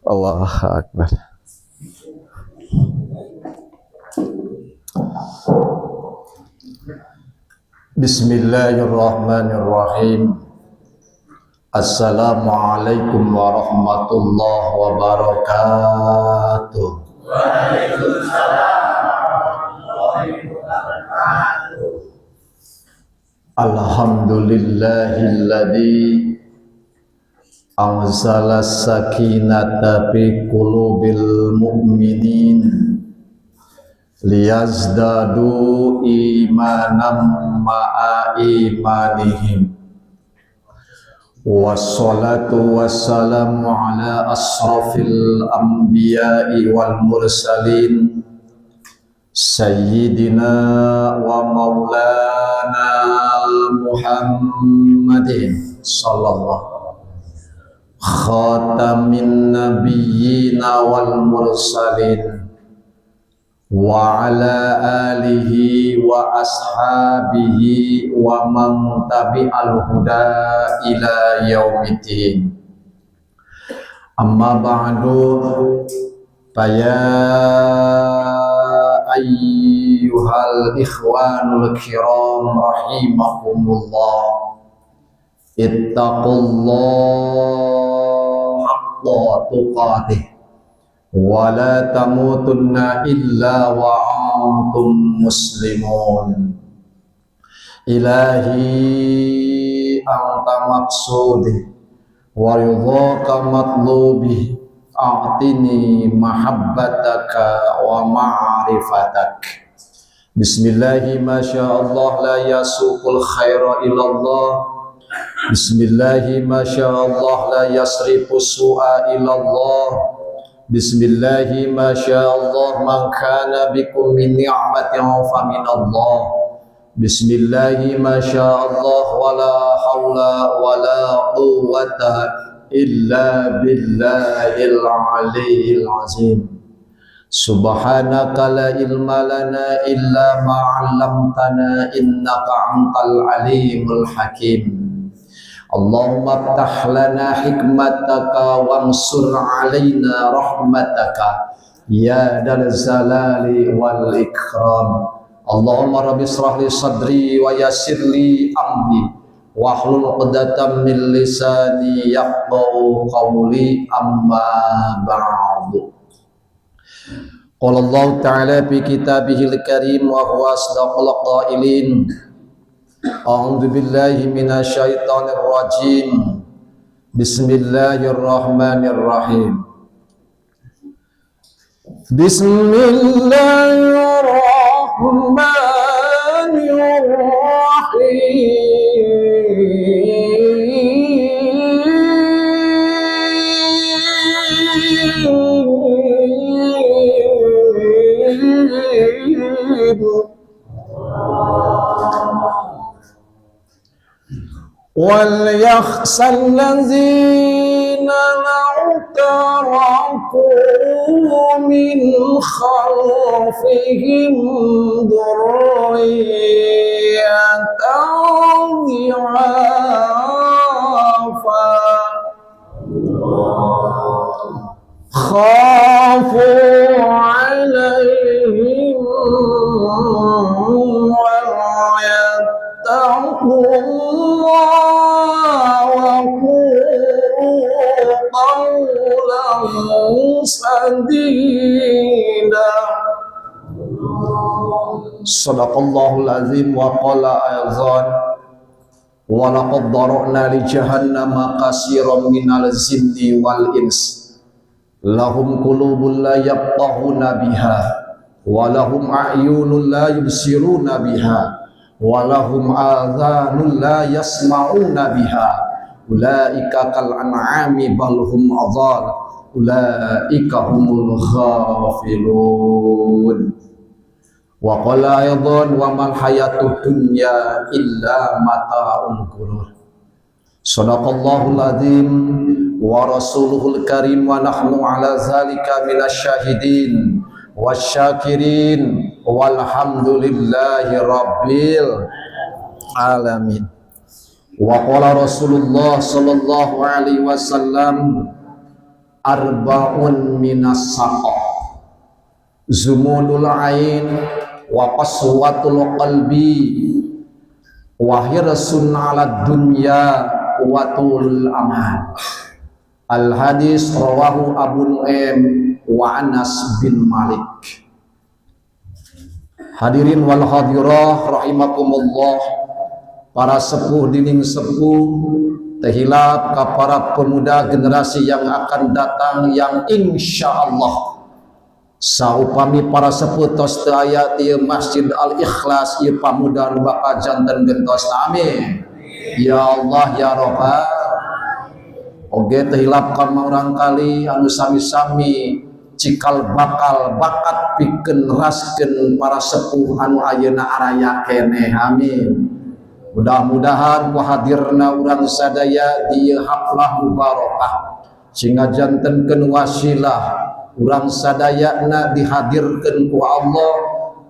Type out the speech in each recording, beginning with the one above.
Allah Akbar. Bismillahirrahmanirrahim. Assalamualaikum warahmatullahi wabarakatuh. Waalaikumsalam warahmatullahi wabarakatuh. Alhamdulillahilladzi anzala sakinata fi qulubil mu'minin liyazdadu imanan ma'a imanihim. Wassalatu wassalamu ala asrafil anbiya'i wal mursalin sayyidina wa maulana Muhammadin sallallahu khatamin nabiyyina wal mursalin wa ala alihi wa ashabihi wa man tabi'al huda ila yaumiddin. Amma ba'du, fa ya ayyuhal ikhwanul kiram rahimakumullah, ittaqullaha haqqa tuqatih wa la tamutunna illa wa antum muslimun. Ilahi anta maqsudi wa ridhaka matlubi, a'tini mahabbataka wa ma'rifatak. Bismillahi ma sya'allah la yasuqul khaira ilallah. Bismillahi ma sya'allah la yasrifu su'a ilallah. Bismillahi ma sya'allah man kana bikum min ni'matin fa min Allah. Bismillahi ma sya'allah wa la hawla wa la quwwata illa billahil aliyyil azim. Subhanaka la ilma lana illa ma 'allamtana innaka antal alimul hakim. Allahumma aftah lana hikmataka wansur alaina rahmataka ya dal jalali wal ikram. Allahumma rabbi israh li sadri wa yassir li amri wahlul 'uqdatam min lisani yafqahu qawli. Amma ba'du. Qala Allah ta'ala fi kitabihil karim wa huwa asdaqul qailin. A'udzu billahi minasyaitonir rajim. Bismillahirrahmanirrahim. Bismillahirrahmanirrahim. وليخشى الذين لو تركوا من خلفهم ذرية ضعافا خافوا عليهم وليتقوا الله وقولوا قولا سديدا. Sadaqallahul azim. Wa qala ayzan wa laqad dara'na li jahannama katsiran minal jinni wal ins lahum qulubun la yafqahuna biha wa lahum a'yunun la yubsiruna biha wa lahum adhanun la yasma'una biha ulaika kal an'ami bal hum adhal ulaika humul ghafilun. Wa qala aidan wa mal hayatud dunya illa mata'ul ghurur. Sadaqallahul azim wa rasuluhul karim wa nahnu ala zalika minasyahidin wasyakirin walhamdulillahi rabbil alamin. Wa qala Rasulullah sallallahu alaihi wasallam Arba'un minas saqa, zumulul ain wa qaswatul qalbi wa hirsun 'ala dunya wa tulul amal. Al hadis rawahu Abu Nuaim wa Anas bin Malik. Hadirin wal hadirah rahimakumullah, para sepuh dining sepuh, teu hilap ka para pemuda generasi yang akan datang yang insya Allah saupami para sepuh tos teu aya di Masjid Al Ikhlas, ieu pamuda nu bakal janten gentos. Amin ya Allah ya Rabbal. Oge teu hilap ka urang kali anu sami-sami cikal bakal bakat pikeun raskeun para sepuh anu ayeuna araya keneh. Amin. Mudah-mudahan ku hadirna urang sadaya di haflah mubarakah sehingga jantenkeun wasilah urang sadayana dihadirkeun ku Allah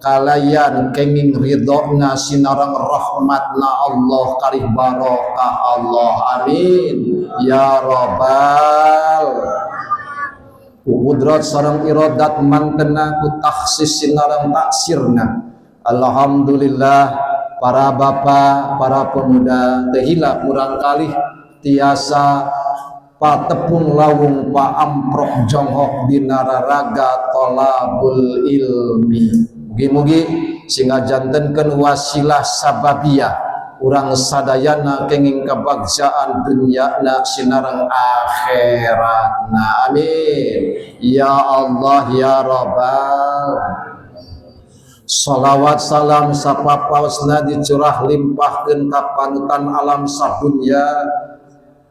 kalayan kenging ridhona sinareng rahmatna Allah karih barokah Allah. Amin ya rabbal. Ku kudrat sareng iradat mantena, ku takhsis sinareng taksirna, alhamdulillah para bapak, para pemuda, teu hilap murang kalih tiasa patepung lawung pa amprok jonghok dina raraga tolabul ilmi. Mugi-mugi sehingga jantenkeun wasilah sababiyah urang sadayana kenging kebagjaan dunyana sinareng akhiratna. Amin ya Allah ya Rabbal. Salawat salam sapapaosna dicurah limpahkeun ka panutan alam sadunya,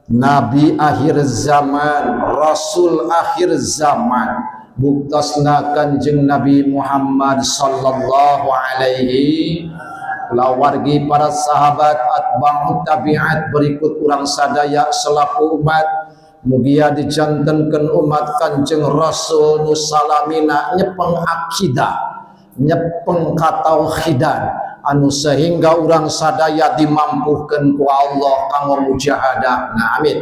Nabi akhir zaman, Rasul akhir zaman, buktosna Kanjeng Nabi Muhammad sallallahu alaihi lawargi, para sahabat, atba'ut tabi'at, berikut urang sadaya selaku umat. Mugia dijantenkeun umat Kanjeng Rasul nu salamina nyepeng akidah, nyepeng katauhidan, anu sehingga urang sadaya dimampuhkeun ku Allah kanggo mujahadah. Nah, amin.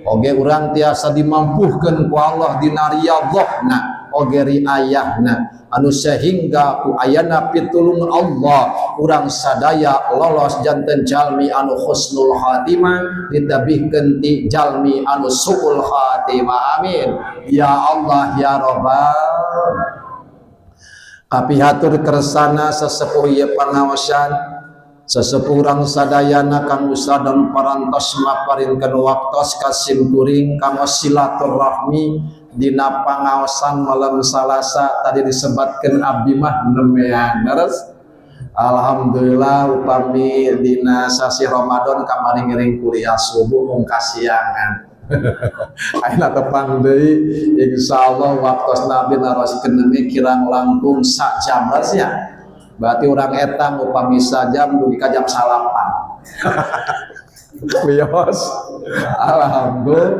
Oge urang tiasa dimampuhkeun ku Allah dina riyadhahna oge riayahna, anu sehingga ku ayana pitulung Allah urang sadaya lolos janten jalmi anu husnul khatimah, ditabihkeun ti jalmi anu suul khatimah. Amin ya Allah ya Rabbal. Kapihatur kersana sesepuh ieu pangaosan, sesepuh urang sadayana, Kang Ustad dan parantos maparinkeun waktos ka sim kuring kanggo silaturahmi dina pangaosan malam Salasa. Tadi disebatkeun abdi mah nemean terus. Alhamdulillah, upami dina sasi Ramadan kamari ngiring kuliah subuh mung kasiangan. Ayeuna tepang deui, insyaallah waktos nabi naroskeun nembe kirang langkung sak jam ya. Berarti urang etang upami sajam dugi ka jam 9. Wios. Alhamdulillah.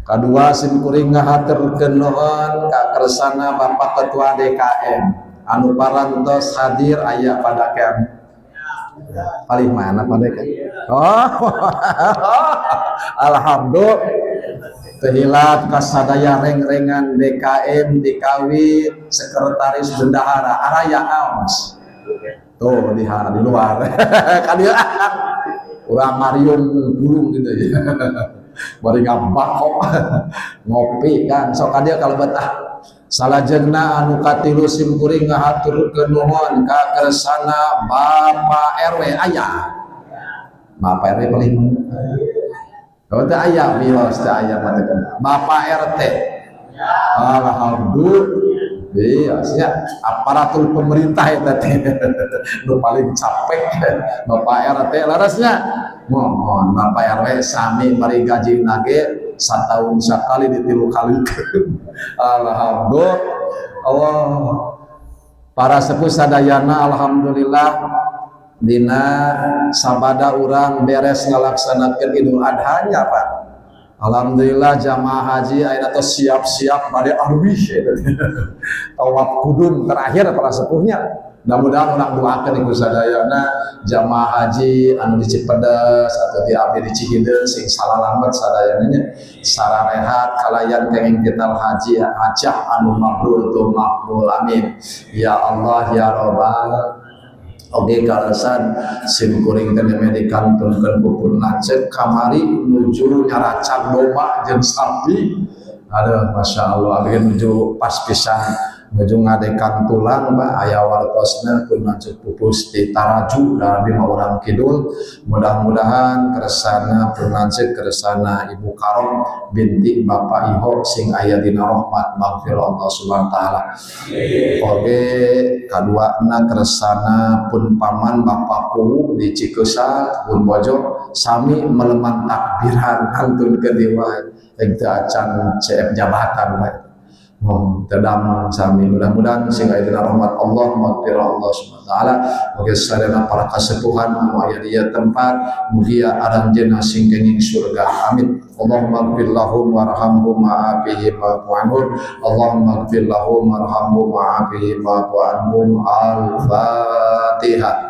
Kadua, sim kuring ngahaturkeun nuhun ka kersana Bapak Ketua DKM anu parantos hadir. Aya pada kem paling mana pada kem? Oh, alhamdulillah. Teu hilap kasadaya reng-rengan DKM dikawit sekretaris bendahara araya aos tuh di luar kan dia urang ngariung burung gitu ya, bari ngabakok ngopi kan. Sok dia kalau betah. Salajengna anu katilu, sim kuring ngahaturkeun nuhun ka kersana Bapak RW. Aya Bapak RW paling? Oh, teu aya, bios teu aya mah. Bapak RT. Alhamdulillah. Iya, ya, aparatur pemerintah eta teh nu paling capek Bapak RT larasnya. Mohon Bapak RW sami bari gaji nage setahun sekali ditilu kali. Alhamdulillah. Allah. Para sepuh sadayana, alhamdulillah dina sabada urang beres ngalaksanakeun Idul Adha nya, Pak. Alhamdulillah jamaah haji ayeuna tos siap-siap bade arwih tawaf kudum terakhir para sepuhnya. Mudah-mudahan urang doakeun iku sadayana jamaah haji anu di Cipedes atau di abdi di Cihideung sing salalamet sadayana nya, sararehat kalayan kenging tital haji, hajah anu mabrur tu makbul. Amin ya Allah ya Robbal. Oke, kaleresan sim kuring teh nembe dikantunkeun ku pun lanceuk kamari nuju nyaracag domba jeung sapi. Aduh, masya Allah, abdi nuju pas pisan nuju ngadekan tulang, Pak, aya wartosna pun lanceuk pupus di Taraju da abdi mah urang kidul. Mudah-mudahan kersana pun lanceuk, kersana Ibu Karom binti Bapak Iho sing aya dina rahmat maghfirah Allah Subhanahu wa taala. Oge kaduana kersana pun paman Bapak Kuwu di Cikesal pun Bojo sami meleman takbiran kantun ke dewa teu acan CF jabatan, Pak. Oh, terdamang sami, mudah-mudahan sing aya dina rahmat Allah, maghfirah Allah Subhanahu wa taala. Oge sadayana para kasepuhan anu aya di ieu tempat, mugia aranjeunna sing kenging surga. Amin. Allahumma ighfir lahum warhamhum wa'afihim wa'fu anhum. Allahumma ighfir lahum warhamhum wa'afihim wa'fu anhum. Al-Fatihah.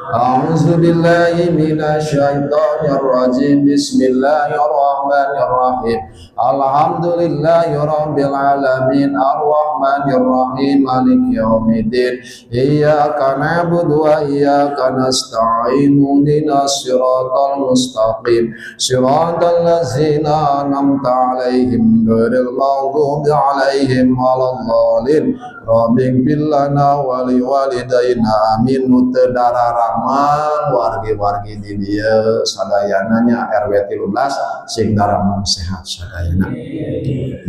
أعوذ بالله من الشيطان الرجيم. بسم الله الرحمن الرحيم. الحمد لله رب العالمين الرحمن الرحيم مالك يوم الدين. إياك نعبد وإياك نستعين. اهدنا الصراط المستقيم، صراط الذين أنعمت عليهم غير المغضوب عليهم ولا الضالين. رب اغفر لنا ولوالدينا. Amin. Nu teu dararamang wargi-wargi di dieu sadayana nya RW 13 sing daramang sehat sadayana.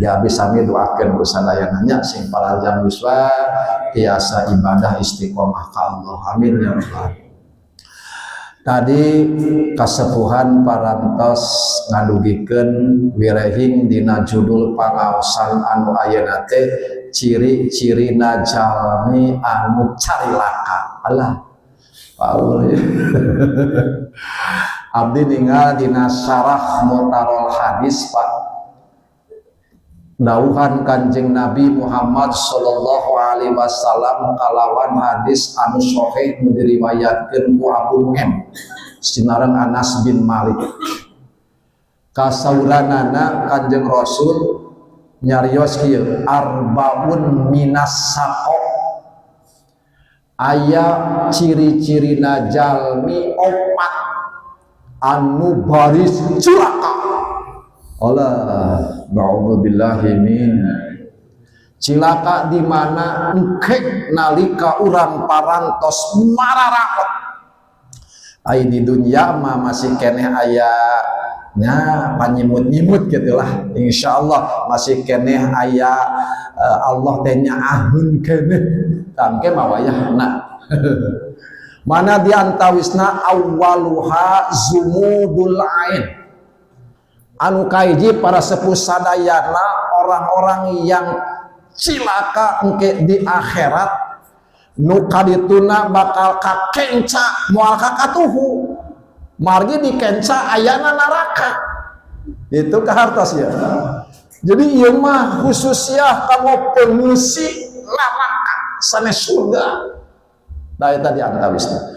Ya, bisa sami doakeun ku sadayana nya sing paranjang yuswa tiasa ibadah istiqomah ka Allah. Amin ya rabbal alamin. Tadi kasepuhan parantos ngadugikeun wirehing dina judul pangaosan anu ayeuna teh ciri-cirina jalmi anu carilaka. Alah, Paul. Abdi ningal dina syarah Mutarol Hadis, Pak. Dauhan Kanjeng Nabi Muhammad sallallahu alaihi wasallam kalawan hadis anu sahih nu diriwayatkeun ku Abu Nuaim sinareng Anas bin Malik. Kasauranana Kanjeng Rasul nyarios kieu, arbaun minas saqo, aya ciri-cirina jalmi opat anu baris cilaka. Allah, na'udzubillahi min cilaka di mana engke nalika urang parantos mararaot. Ai di dunia mah masih keneh aya nya panyimut-nyimut gitulah, insyaallah masih keneh aya Allah teh nyaahun keneh tangke mah wayahna. Mana di antawisna, awwaluha zumudul ain, anu kahiji para sepuh sadayana, orang-orang yang cilaka engke di akhirat nu kadituna bakal kakenca moal kakatuhu margi dikenca ayana neraka itu kahartos ya. Jadi ieu mah khususnya kanggo pengisi neraka sanes surga. Nah, eta di antawisna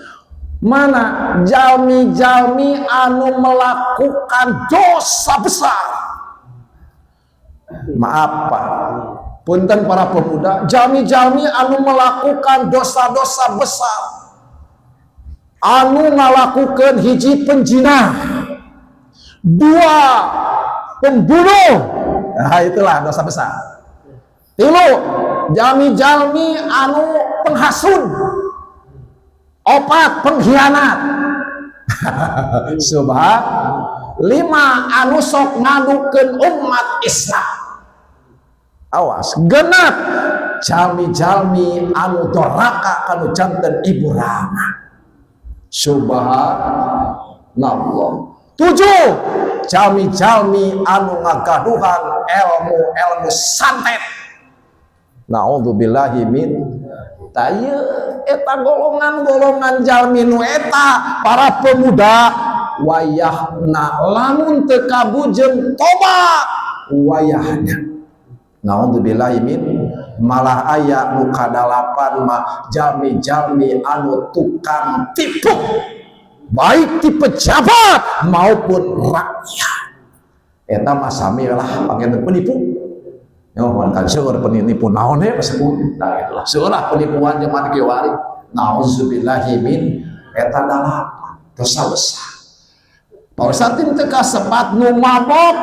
mana jalmi-jalmi anu melakukan dosa besar. Maaf, Pak, punten para pemuda, jalmi-jalmi anu melakukan dosa-dosa besar, anu ngalakukan hiji penjinah, dua pembunuh, nah itulah dosa besar. Tilu, jalmi-jalmi anu penghasut. Opat, pengkhianat. Subhan. Lima, anu sok ngadukeun umat Islam. Awas. Genep, jalmi-jalmi anu doraka kanu janten ibu rama. Subhanallah. Tujuh, jalmi-jalmi anu ngagaduhan ilmu-ilmu santet. Naudzubillahi min taye. Eta golongan-golongan jalmi nu eta para pemuda wayahna lamun teu kabujeng tobat wayahna, naudzubillahi min. Malah aya nu kadalapan mah jalmi-jalmi anu tukang tipu, baik di pejabat maupun rakyat. Eta mah sami lah panggil penipu. Ya, kan seueur penipu naon he pasebut. Nah, itulah seueur lah penipuan zaman kiwari. Nauzubillahi min eta dalapan dosa besar. Pak Ustadz, teu kasepat nu mabok.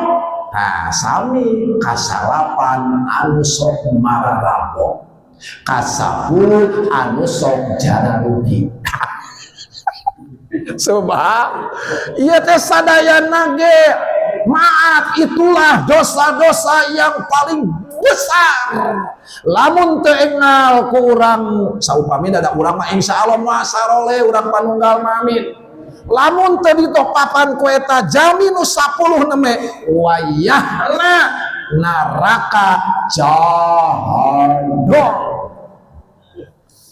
Nah, sami kasalapan anu sok mararabok, kasapuluh anu sok jararugi. Subhan, ieu teh sadayana ge maaf, itulah dosa-dosa yang paling besar. Lamun teu engal ku urang, saupami da urang mah insyaallah moal saroleh urang Panunggal mah, amin. Lamun teu ditopapan ku eta jalmi nu 10 neme, wayahna neraka jahanam.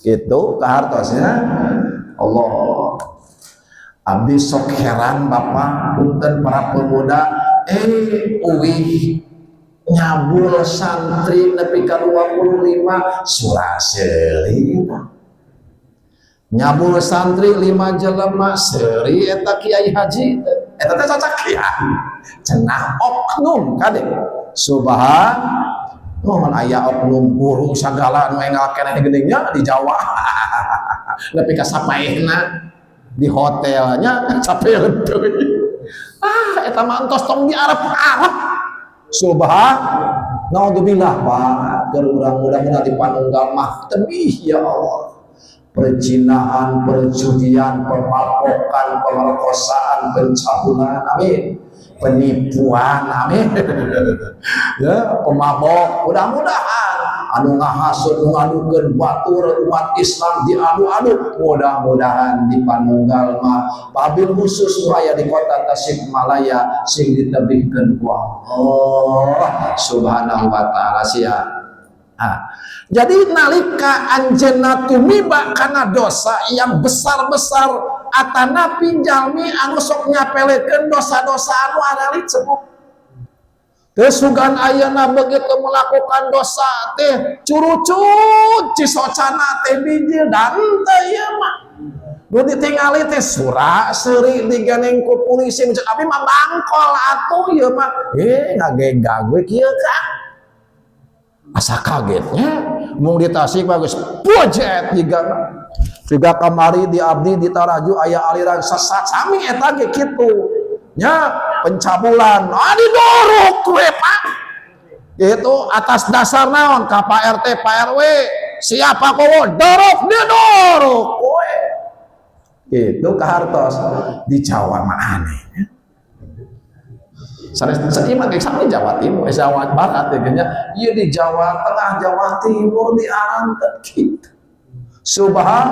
Gitu kahartosnya. Allah, abdi sok heran, Bapak, punten para pemuda, uwih nyabul santri nepi ka 25 sura-seuri, nyabul santri 5 jelema seuri. Eta kiai haji eta teh cacak kiai cenah oknum kade. Subhan, mohon aya oknum guru sagala nu enggal keneh geuning di Jawa nepi ka sapaehna di hotelnya capek deui. Ah, eta mah entos tong di Arab-Arab. Subhan, naudzubillah, Pak, keur urang mudah-mudahan di Panunggal mah tebih, ya Allah. Perzinahan, perjudian, pemapokan, pemerkosaan, pencabulan, amin. Penipuan, amin. Ya, pemabok, mudah-mudahan anu ngahasut, ngadukeun batur umat Islam diadu-adu, mudah-mudahan di Panunggal mah wabil khusus nu aya di kota Tasikmalaya sing ditebihkeun ku Allah Subhanahu wa taala sia. Ah. Jadi nalika anjeunna tumiba kana dosa yang besar-besar atanapi jalmi anu sok nyapelekeun dosa-dosa anu aralit sebut. Teu sugan ayeuna begitu melakukan dosa teh curucut cisocana teh bijil dan teh ieu mah. Nu ditingali teh sura seuri diganeng ku polisi, cek abi mah bangkol atuh ieu mah. Eh, ngagegag we kieu ka. Asa kagetnya mung di Tasik bagus budget jiga juga kamari di abdi di Taraju aya aliran sesat sami eta ge kitu nya, pencabulan, ah, didorok we, Pak. Itu atas dasar naon ka Pak RT, Pak RW, siapa kowo dorok, didorok we gitu kahartos. Di Jawa mah aneh ya. Sanes mah sami Jawa Timur, Jawa Barat ya kayaknya. Iya, di Jawa Tengah, Jawa Timur di Antet gitu. Subhan,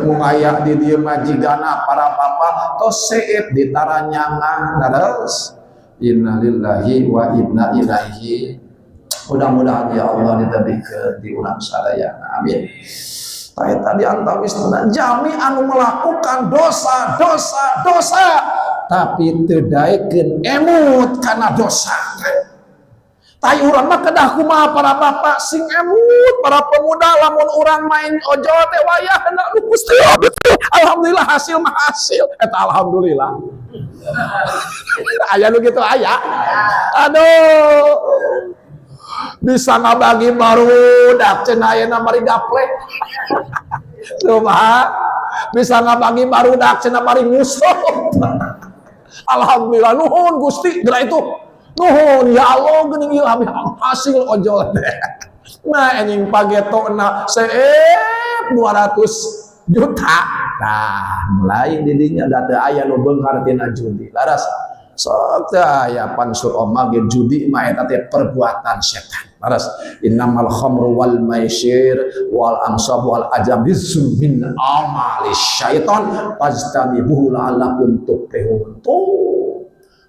mung aya di dieu mah jigana para bapak tos seep di taranyangan dares. Innalillahi wa inna ilaihi. Mudah-mudahan ya Allah ditebihkeun di urang sadayana. Amin. Tah, eta di antawis jalmi anu melakukan dosa, dosa, dosa tapi teu daekeun emut kana dosa. Tai urang mah kedah kumaha, para bapak, sing emut, para pemuda, lamun urang main ojol teh wayahna, aduh Gusti, alhamdulillah hasil mah hasil eta, alhamdulillah. Aya nu gitu aya, aduh, bisa ngabagi barudak cenah, ayeuna mari gaplek. Coba bisa ngabagi barudak cenah mari ngusup, alhamdulillah, nuhun Gusti, geura itu nuhun ya Allah geuning ieu hasil ojol teh. Nah, anjing pagetona seep 200 juta. Nah, mulai didinya da teu aya nu beunghar tina judi. Laras sok teu aya pansur omah ge judi mah eta teh perbuatan setan. Laras, innamal khamru wal maisir wal ansab wal azlam rizsun min amali syaitan fajtanibuhu la'allakum tuflihun. Tuh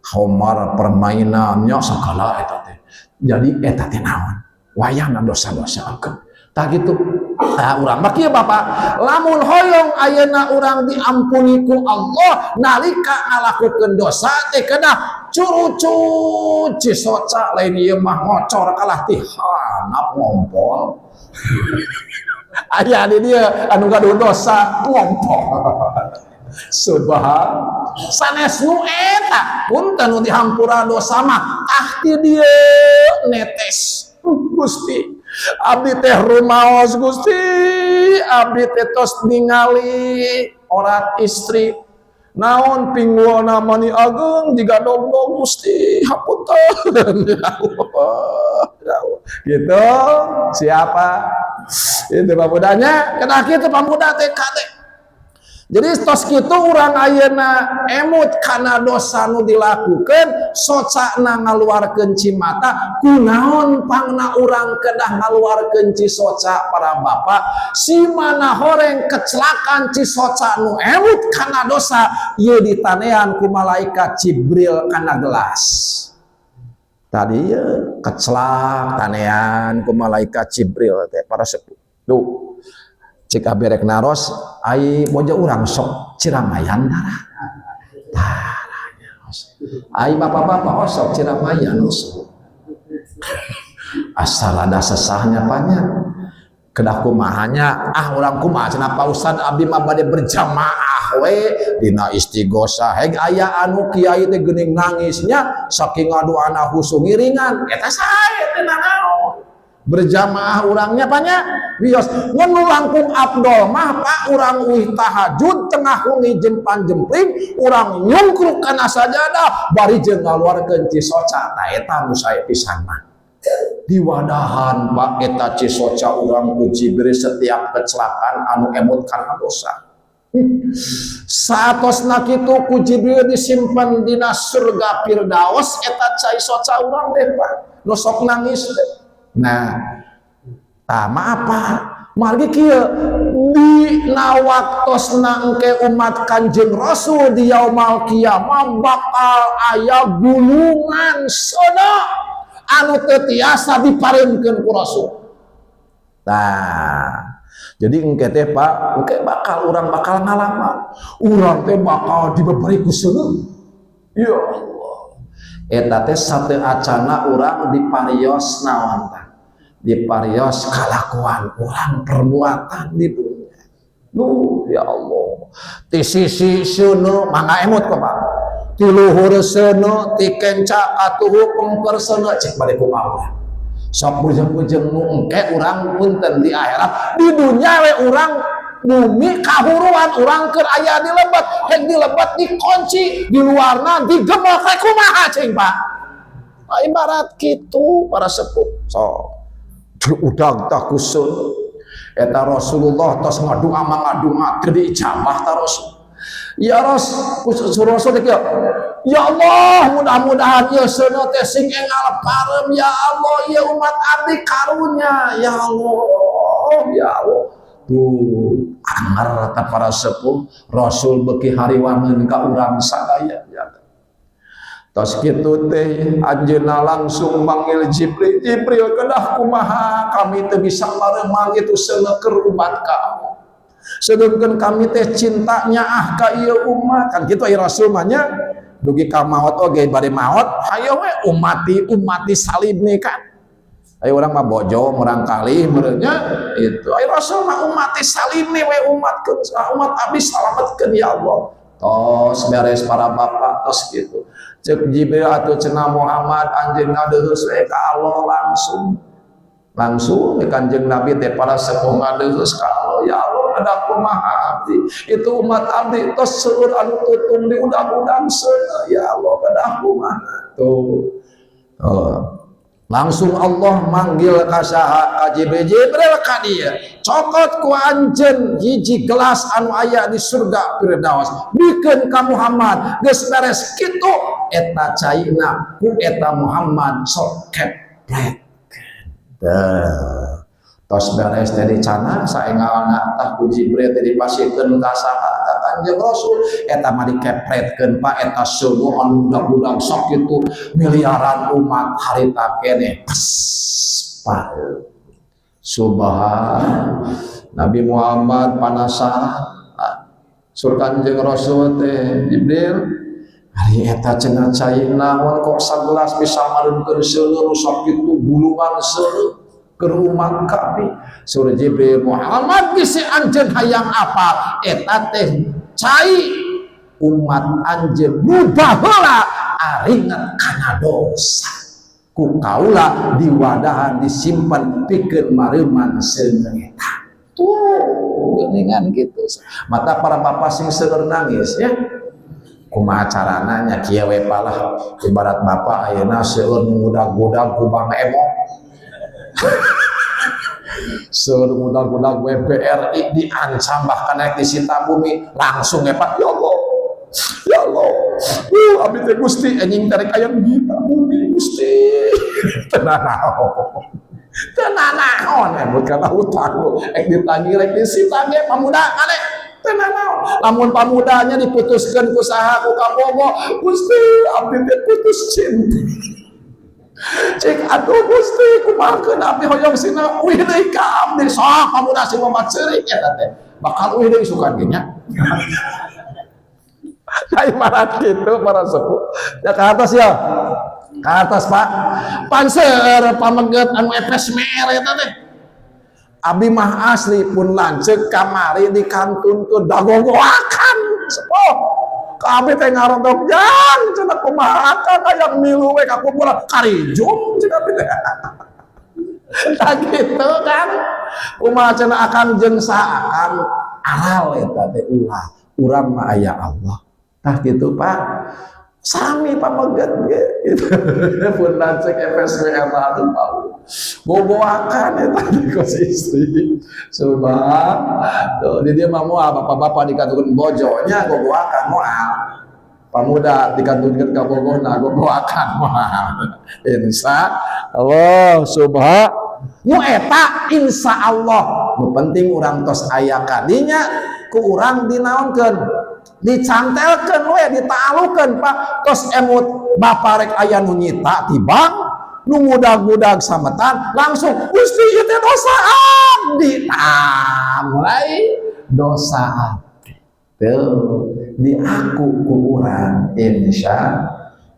khamar, permainannya segala eta teh. Jadi eta teh naon? Wayahna dosa-dosa ageng. Tah gitu. Nah, urang mah kieu, Bapak, lamun hoyong ayeuna urang diampuni ku Allah, nalika ngalakukeun dosa teh kedah curucut cisoca, lain ieu mah ngocor kalah ti haram. handap ngompol. Aya di dieu anu gaduh dosa ngompol. Subhan, sanes nu eta, punten, nu dihampura dosa mah tah ti dieu netes. Gusti, abdi teh rumaos, Gusti, abdi teh tos ningali orat istri naon pinggulna mani ageng jiga dogdog. Gusti, hapunten, ya Allah, ya Allah. Gitu siapa itu pamudanya kena kitu, pamuda teh kade. Jadi tos kitu urang ayeuna emut kana dosa nu dilakukeun, socana ngaluarkeun cimata. Kunaon pangna urang kedah ngaluarkeun cisoca, para bapak? Si mana horeng kecelakaan cisoca nu emut kana dosa ieu ditanean ku malaikat Jibril kana gelas. Tadi ya kecelak tanean ku malaikat Jibril teh, para sepuh. Duh, cik abi rek naros, ai bojo urang sok ciramayan tara? Taranya. Ai bapak-bapak, oh, sok ciramayan, oh, asal ada sesahnya banyak kedah kumahanya. Ah, urang kumaha cenah, Pak Ustad, abdi mah bade berjamaah we dina istighosah, heg aya anu kiai teh geuning nangisnya saking ngadoana khusyuk ngiringan. Eta sae teh nanaon berjamaah urangnya banyak wios. Ngan langkung abdol mah, Pak, urang uih tahajud tengah wengi jempan jempling, urang nyungkruk kana sajadah bari jeung ngaluarkeun cisoca. Tah, eta nu sae pisan mah diwadahan, Pak, eta cisoca urang ku Jibril setiap kecelakaan anu emut kana dosa. Saatosna kitu ku Jibril disimpan dina surga Firdaus eta cai soca urang deh, Pak, nu sok nangis teh. Nah, tama apa? Margi kieu, dina waktosna engke umat Kanjeng Rasul di yaumal kiamah bakal aya gulungan seuneu anu teu tiasa dipareumkeun ku Rasul. Nah, jadi engke teh, Pak, engke bakal urang bakal ngalaman. Urang teh bakal dibeberi ku seuneu. Ya Allah. Eta teh sate acana urang diparios naon tah? Diparios kalakuan urang, perbuatan di dunia. Duh, ya Allah. Ti sisi seuneu mangga emut kok, Pak. Ti luhur seuneu, ti kenca katuhu pengker seuneu, cek bade kumaha urang. Sok bujeng-bujeng nu engke urang, punten, di akhirat, di dunia we urang bumi kahuruan, urang keur aya di lebet, hek di lebet dikunci, di luarna digemok, rek kumaha cing, Pak? Nah, ibarat kitu, para sepuh. So udah tak kusun eta Rasulullah tos ngadua ngadua teu diijabah ta Rasul. Ya Ras, Rasul teh, ya Allah, mudah-mudahan ieu seuneu teh sing enggal parem, ya Allah, ieu umat abdi karunya, ya Allah, ya Allah. Tuh anger ta para sepuh, Rasul beuki hariwangeun ka urang sadaya ya. Tos kitu teh anjeunna langsung manggil Jibril, "Jibril, kedah kumaha? Kami teh bisa maremang itu seuneu keur umat kamu. Sedangkan kami teh cintanya ah ka ieu umat." Kan kitu ai Rasul mah nya, dugi ka maot oge, bade maot hayo we umati umati salibni kan. Ayo urang mah bojo murang kali meureunnya itu. Ayo Rasul mah umati salibni we, umatkeun umat abdi, salametkeun ya Allah. Tos beres, para bapak, tos gitu. Cek Jibril, atuh cenah Muhammad, anjeunna deheus we ka Allah langsung. Langsung Kanjeng Nabi teh, para sepuh, ngadeheus ka Allah, "Ya Allah, ada kumaha abdi, itu umat abdi tos seueur anu tutung di udang-udang seuneu, ya Allah, ada kumaha?" Tuh. Oh. Langsung Allah manggil ka saha? Ka Jibril. "Jibril, ka dieu, cokot ku anjeun hiji gelas anu aya di surga Firdaus, bikeun ka Muhammad." Geus beres kitu eta caina ku eta Muhammad sok kepret. Tos beres teh dicana saengalna tah ku Jibril teh dipasihkeun ka saha? Ka Kanjeng Rasul. Eta mah dikepretkeun, Pak, eta seuneu anu budak-budak sok kitu miliaran umat harita keneh. Pes, Pak. Subhan, Nabi Muhammad panasaran. Sur Kanjeng Rasul teh, "Jibril, ari eta cenah cai naon kok sagelas bisa mareunkeun seuneu nu sakitu gulungan seuneu?" Ke umat kami. Saur Jibril, "Muhammad, bisi anjeun hayang apa?" Eta teh cai umat anjeun nu baheula aringet kana dosa, ku kaula diwadahan, disimpan pikeun mareuman seungeut. Tuh, geuningan gitu. Mata para bapak sing seueur nangis ya. Kumaha carana nya? Kieu we lah, ibarat bapak ayeuna seueur ngudag-gudag ku Bang Emok, seueur ngudag-gudag BRI, diancam bahkan naik disita bumi langsung ya, Pak. Ya Allah, ya Allah, abdi teh Gusti anjing tarik ayam kita bumi Gusti. Tenang naon, tenang naon, emut kana hutang ek ditagih rek disita ge pamuda kale tenang naon. Lamun pamudanya diputuskeun ku saha, ku kabogo, "Gusti, abdi teh putus cinta." Cik, "Aduh Gusti, kumahakeun abdi hoyong sina uih deui ka abdi." Sok pamuda sing loba ceurik, eta teh bakal uih deui sukan ge nya. Nah, ibarat gitu para sepuh. Ya ke atas ya. Ke atas, Pak. Panser pameget anu epes mer eta teh. Abi mah asli pun lanceuk kamari dikantunkeun dagogoakan. Sepuh. Kami teh ngarontok, "Jang," cenah, "kumaha akang hayang milu we ka kuburan karijum," cenah abi teh. Tah gitu kan. Kumaha cenah akang jeung saha akang aral eta teh? Ulah, urang mah aya Allah. Tah gitu, Pak. Sami pameget ge gitu. Pun lanceuk FSWR aduh Pak. Boboakan eta kos istri. Subhan. Tuh di dia mah moal bapak-bapak dikantunkeun bojonya gogoakan moal. Pamuda dikantunkeun ka bogohna gogoakan moal. Insya Allah subhan. Nu eta insya Allah. Nu penting urang tos aya kadinya ku urang dinaonkeun, dicantelkeun we, ditaalukeun, Pak. Tos emut bapak rek aya nu nyita tibang nu ngudag-ngudag sametan, langsung, "Gusti, ieu teh dosa abdi." Tah, mulai dosa abdi tuh diaku ku urang. Insya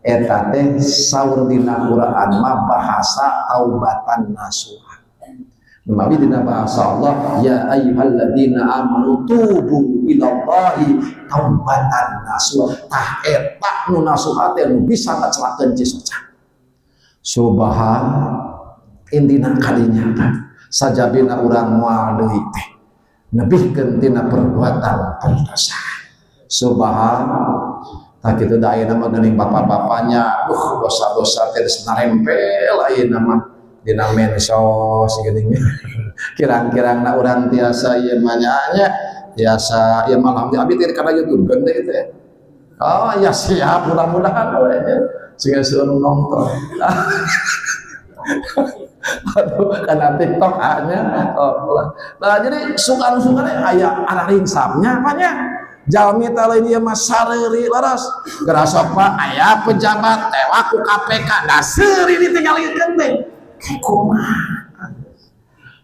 eta teh saur dina Quran mah bahasa taubatan nasuha. Nabi dina bahasa Allah, ya ayyuhalladzina amanu tubu ilallahi taubatan nasuha. Tah eta nu nasuha teh nu bisa ngacelakeun cisoca. Subhan, intina kadinya sajabina urang moal deui teh nebihkeun tina perbuatan perdosaan. Subhan. Tah kitu da ayeuna mah geuning bapak-bapaknya, dosa-dosa teh geus narempel ayeuna mah dina medsos geuning. Kirang-kirang na urang tiasa ieu mah nya, tiasa ieu mah alhamdulillah abdi teh kana YouTube teh teh. Oh ya siap, mudah-mudahan we nya sehingga seueur nonton. Aduh, karena TikTok nya. Oh, nah, jadi suka-suka aya araringsapnya apanya? Jalmi teh lain ieu mah sareuri leres. Geura sok, Pak, aya pejabat tewak ku KPK, da seuri ditinggalikeun teh. Kumaha?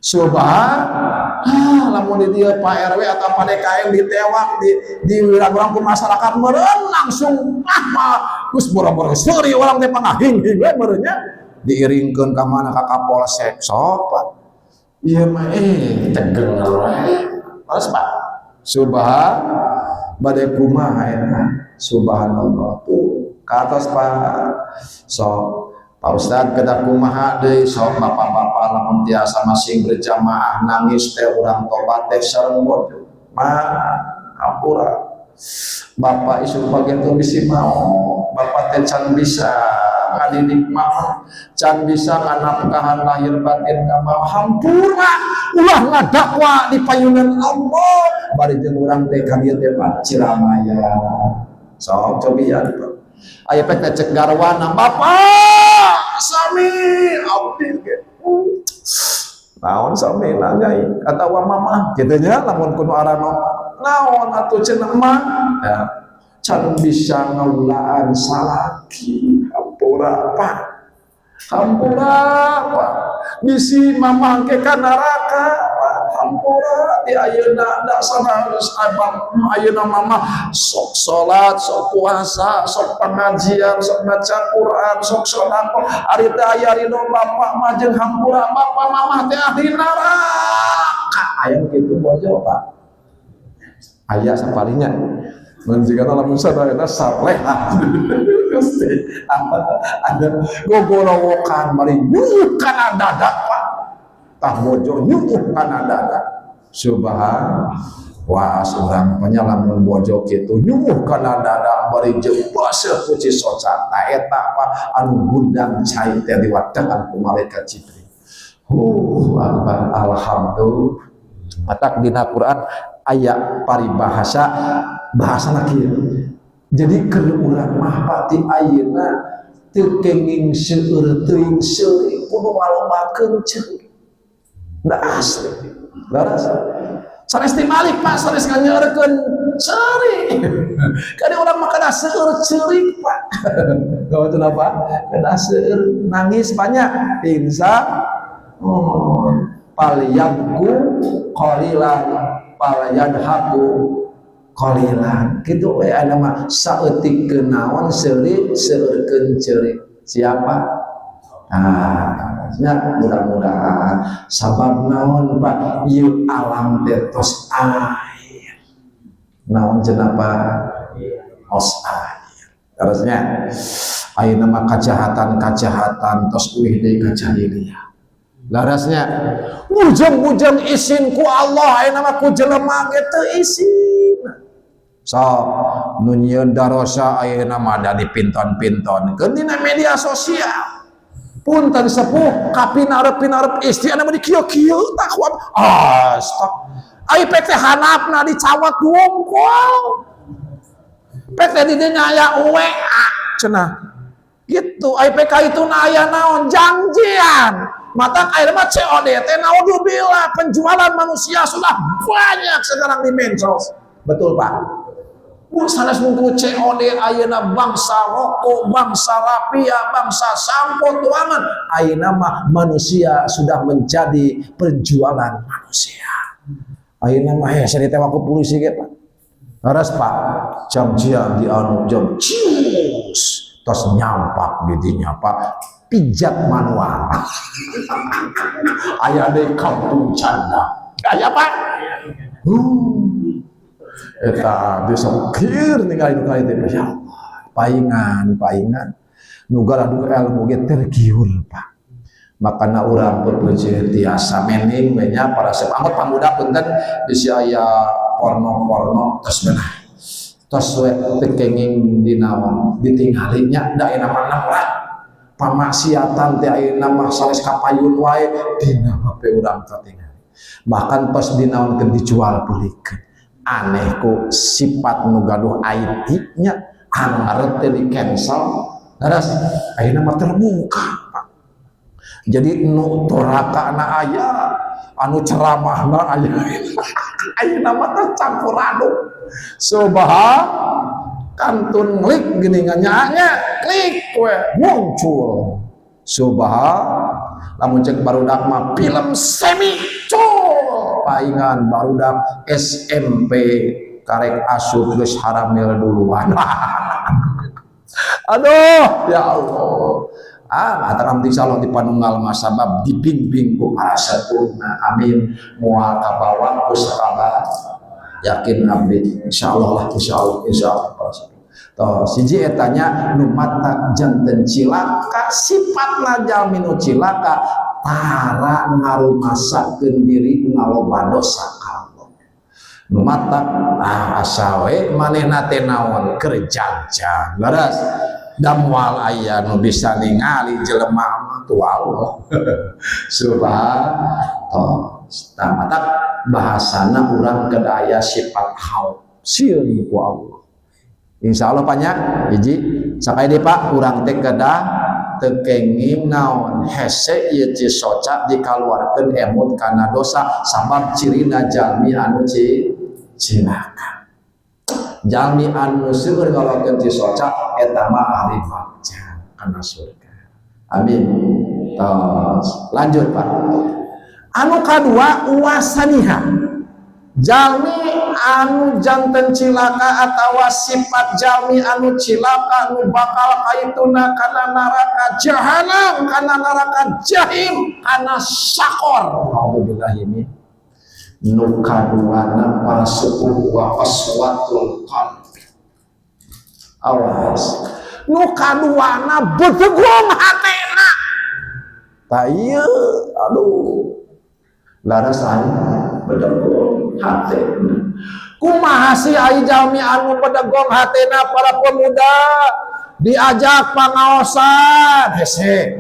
Subhan, ah, lamun di dieu Pak RW atau Pak DKM ditewak di urang ku masyarakat meureun langsung ah mah geus boro-boro seuri, urang teh pangahing-hing we meureun nya, diiringkeun ka mana, ka Kapolsek. Sok, Pak, ieu mah tegenger we. Terus, Pak, subhan, bade kumaha eta? Subhanallah. Tuh ka atas, Pak. Sok Pak Ustad, kedah kumaha deui? Sok bapak-bapak lamun tiasa masing berjamaah nangis teh, urang tobat teh sareng bojo. Ma, hampura. Bapak isuk bagian tuh bisi mau, bapak teh can bisa ngadidik mama, can bisa nganafkahan lahir batin ka mama. Hampura, ulah ngadakwa di payunan Allah. Bari jeung urang teh ka dieu teh, Pak, Ciramaya. Sok cobian, Pak. Aya pek teh cek garwana, "Bapak sami abdi ge." "Naon sami nanyai?" Atawa mama kitu nya, lamun kudu arano. "Naon atuh?" cenah, "Mah ya can bisa ngaulaan salaki, hampura, Pak." Hampura, Pak, bisi Mama ke ka neraka, Pak. Hampura di ayeuna, da harus abang ayeuna Mama sok salat, sok puasa, sok pengajian, sok maca Quran, sok sedekah. Ari teh aya ridho Bapak mah jeung hampura Bapak, Mama teh ahli neraka. Aya kitu bojo, Pak. Aya sapalinya. Mun jigana lamun sadayana salehah. Ada gogorowokan bari nyuuh kana dada, Pak. Tah, bojo nyuuh kana dada. Subhan, wah, urang lamun bojo kitu nyuuh kana dada bari jeung baseuh ku cisoca. Tah, eta, Pak, anu gundang cai teh diwadahan ku malaikat Jibril. Akbar, alhamdulillah. Matak dina Quran aya paribahasa, bahasa kieu. Jadi keur urang mah, Pak, ti ayeuna teu kenging seueur teuing seuri, kudu ngalobakeun ceuri. Da asli. Laras. Sanes ti Malik, Pak, sanes nganyeureurkeun seuri. Kadi urang mah kada seueur ceurik, Pak. Kau itu apa? Kada seueur nangis banyak. Insya oh, falyabku qalilan falyadhaku qalilan, gitu we. Ada mah saeutik naon seuri, seueurkeun ceurik. Siapa? Ah, ya, mudah-mudahan. Sabab naon, Pak? Ieu alam teh tos air. Naon cenah, Pak? Tos air. Harusnya ayeuna mah kajahatan-kajahatan tos uih deui ka jahiliyah. Larasnya bujang-bujang isin ku Allah, ayeuna mah ku jelema ge teu isin. So nu nyieun darosa ayeuna mah da dipinton-pinton keun dina media sosial. Punten sepuh, kapinarep-pinarep istri anu di kieu-kieu tah. Astag, ai pek teh handapna dicawat wungkul, pek teh di dinya aya WA cenah gitu. Ai PK itu na aya naon, janjian. Mata air mah COD teh, naudzubillah, penjualan manusia sudah banyak sekarang di medsos. Betul, Pak? Bu, sanes mungkin COD ayeuna bangsa rokok, bangsa rapia, bangsa sampo tuangan. Ayeuna mah manusia sudah menjadi penjualan manusia. Ayeuna mah ya saya ditewak ku polisi ge, Pak. Laras, Pak, jam-jam di anu jam cius tos nyampak di dinya, Pak, pijat manual. Aya deui kampung canda. Aya, Pak. Eta disokir ningali nu kitu, ya Allah. Paingan, paingan. Nu gaduh ilmu ge tergiur, Pak. Makana urang berpuji tiasa mening nya para sepuh, anggot pamuda, punten bisi aya porno-porno tos belah. Tos we teu kenging dinaon ditingali nya, da ayeuna mah nemrat pamaksiatan teh ayeuna mah sanes kapayun wae dina HP urang katingali. Bahkan tos dinaonkeun, dijual belikeun. Aneh ku sifat nu gaduh IT nya, anggar teh di cancel. Laras, ayeuna mah terbuka, Pak. Jadi nu doraka na aya, anu ceramahna aya. Ayeuna mah teh campur aduk. Subhan, kantun klik gini nya, klik we muncul. Subhan, lamun cek barudak mah film semi cul. Paingan barudak SMP karek asup geus haramil duluan. Aduh, ya Allah. Ah, mata insyaallah di panunggal mah sabab dibimbing ku para sepuhna. Amin. Moal kabawa ku sakaba. Yakin abdi, insyaallah lah, insyaallah, insyaallah para sepuh. Toh siji etanya nu matak janten cilaka, sifatna jalmi nu cilaka tara ngarumasakeun diri ngaloba dosa ka Allah. Nu matak ah asa we manehna teh naon keur jajan. Leres, da moal aya nu bisa ningali jelema mah tu Allah. Subhan, toh matak bahasana urang kedah aya sifat khauf, sieun ku Allah. Insya Allah banyak hiji sakai deui, Pak, urang teh kedah teu kenging naon hese ieu cisoca dikaluarkeun emut kana dosa, sabab cirina jalmi anu cilaka. Jalmi anu seueur ngaluarkeun cisoca eta mah ahli bagja kana surga. Amin. Tos, lanjut, Pak. Anu kadua, wasaniha, jalmi anu janten cilaka atawa sifat jalmi anu cilaka anu bakal kaituna kana neraka jahanam, kana neraka jahim, kana sakor, naudzubillahi min. Nu kaduana, para sepuh, wa qaswatul qalbi. Awas, nu kaduana bedegong hatena. Tah ieu, aduh, laras anu bedegong hatena kumaha sih? Ai jalmi anu bedegong hatena, para pemuda, diajak pangaosan hese,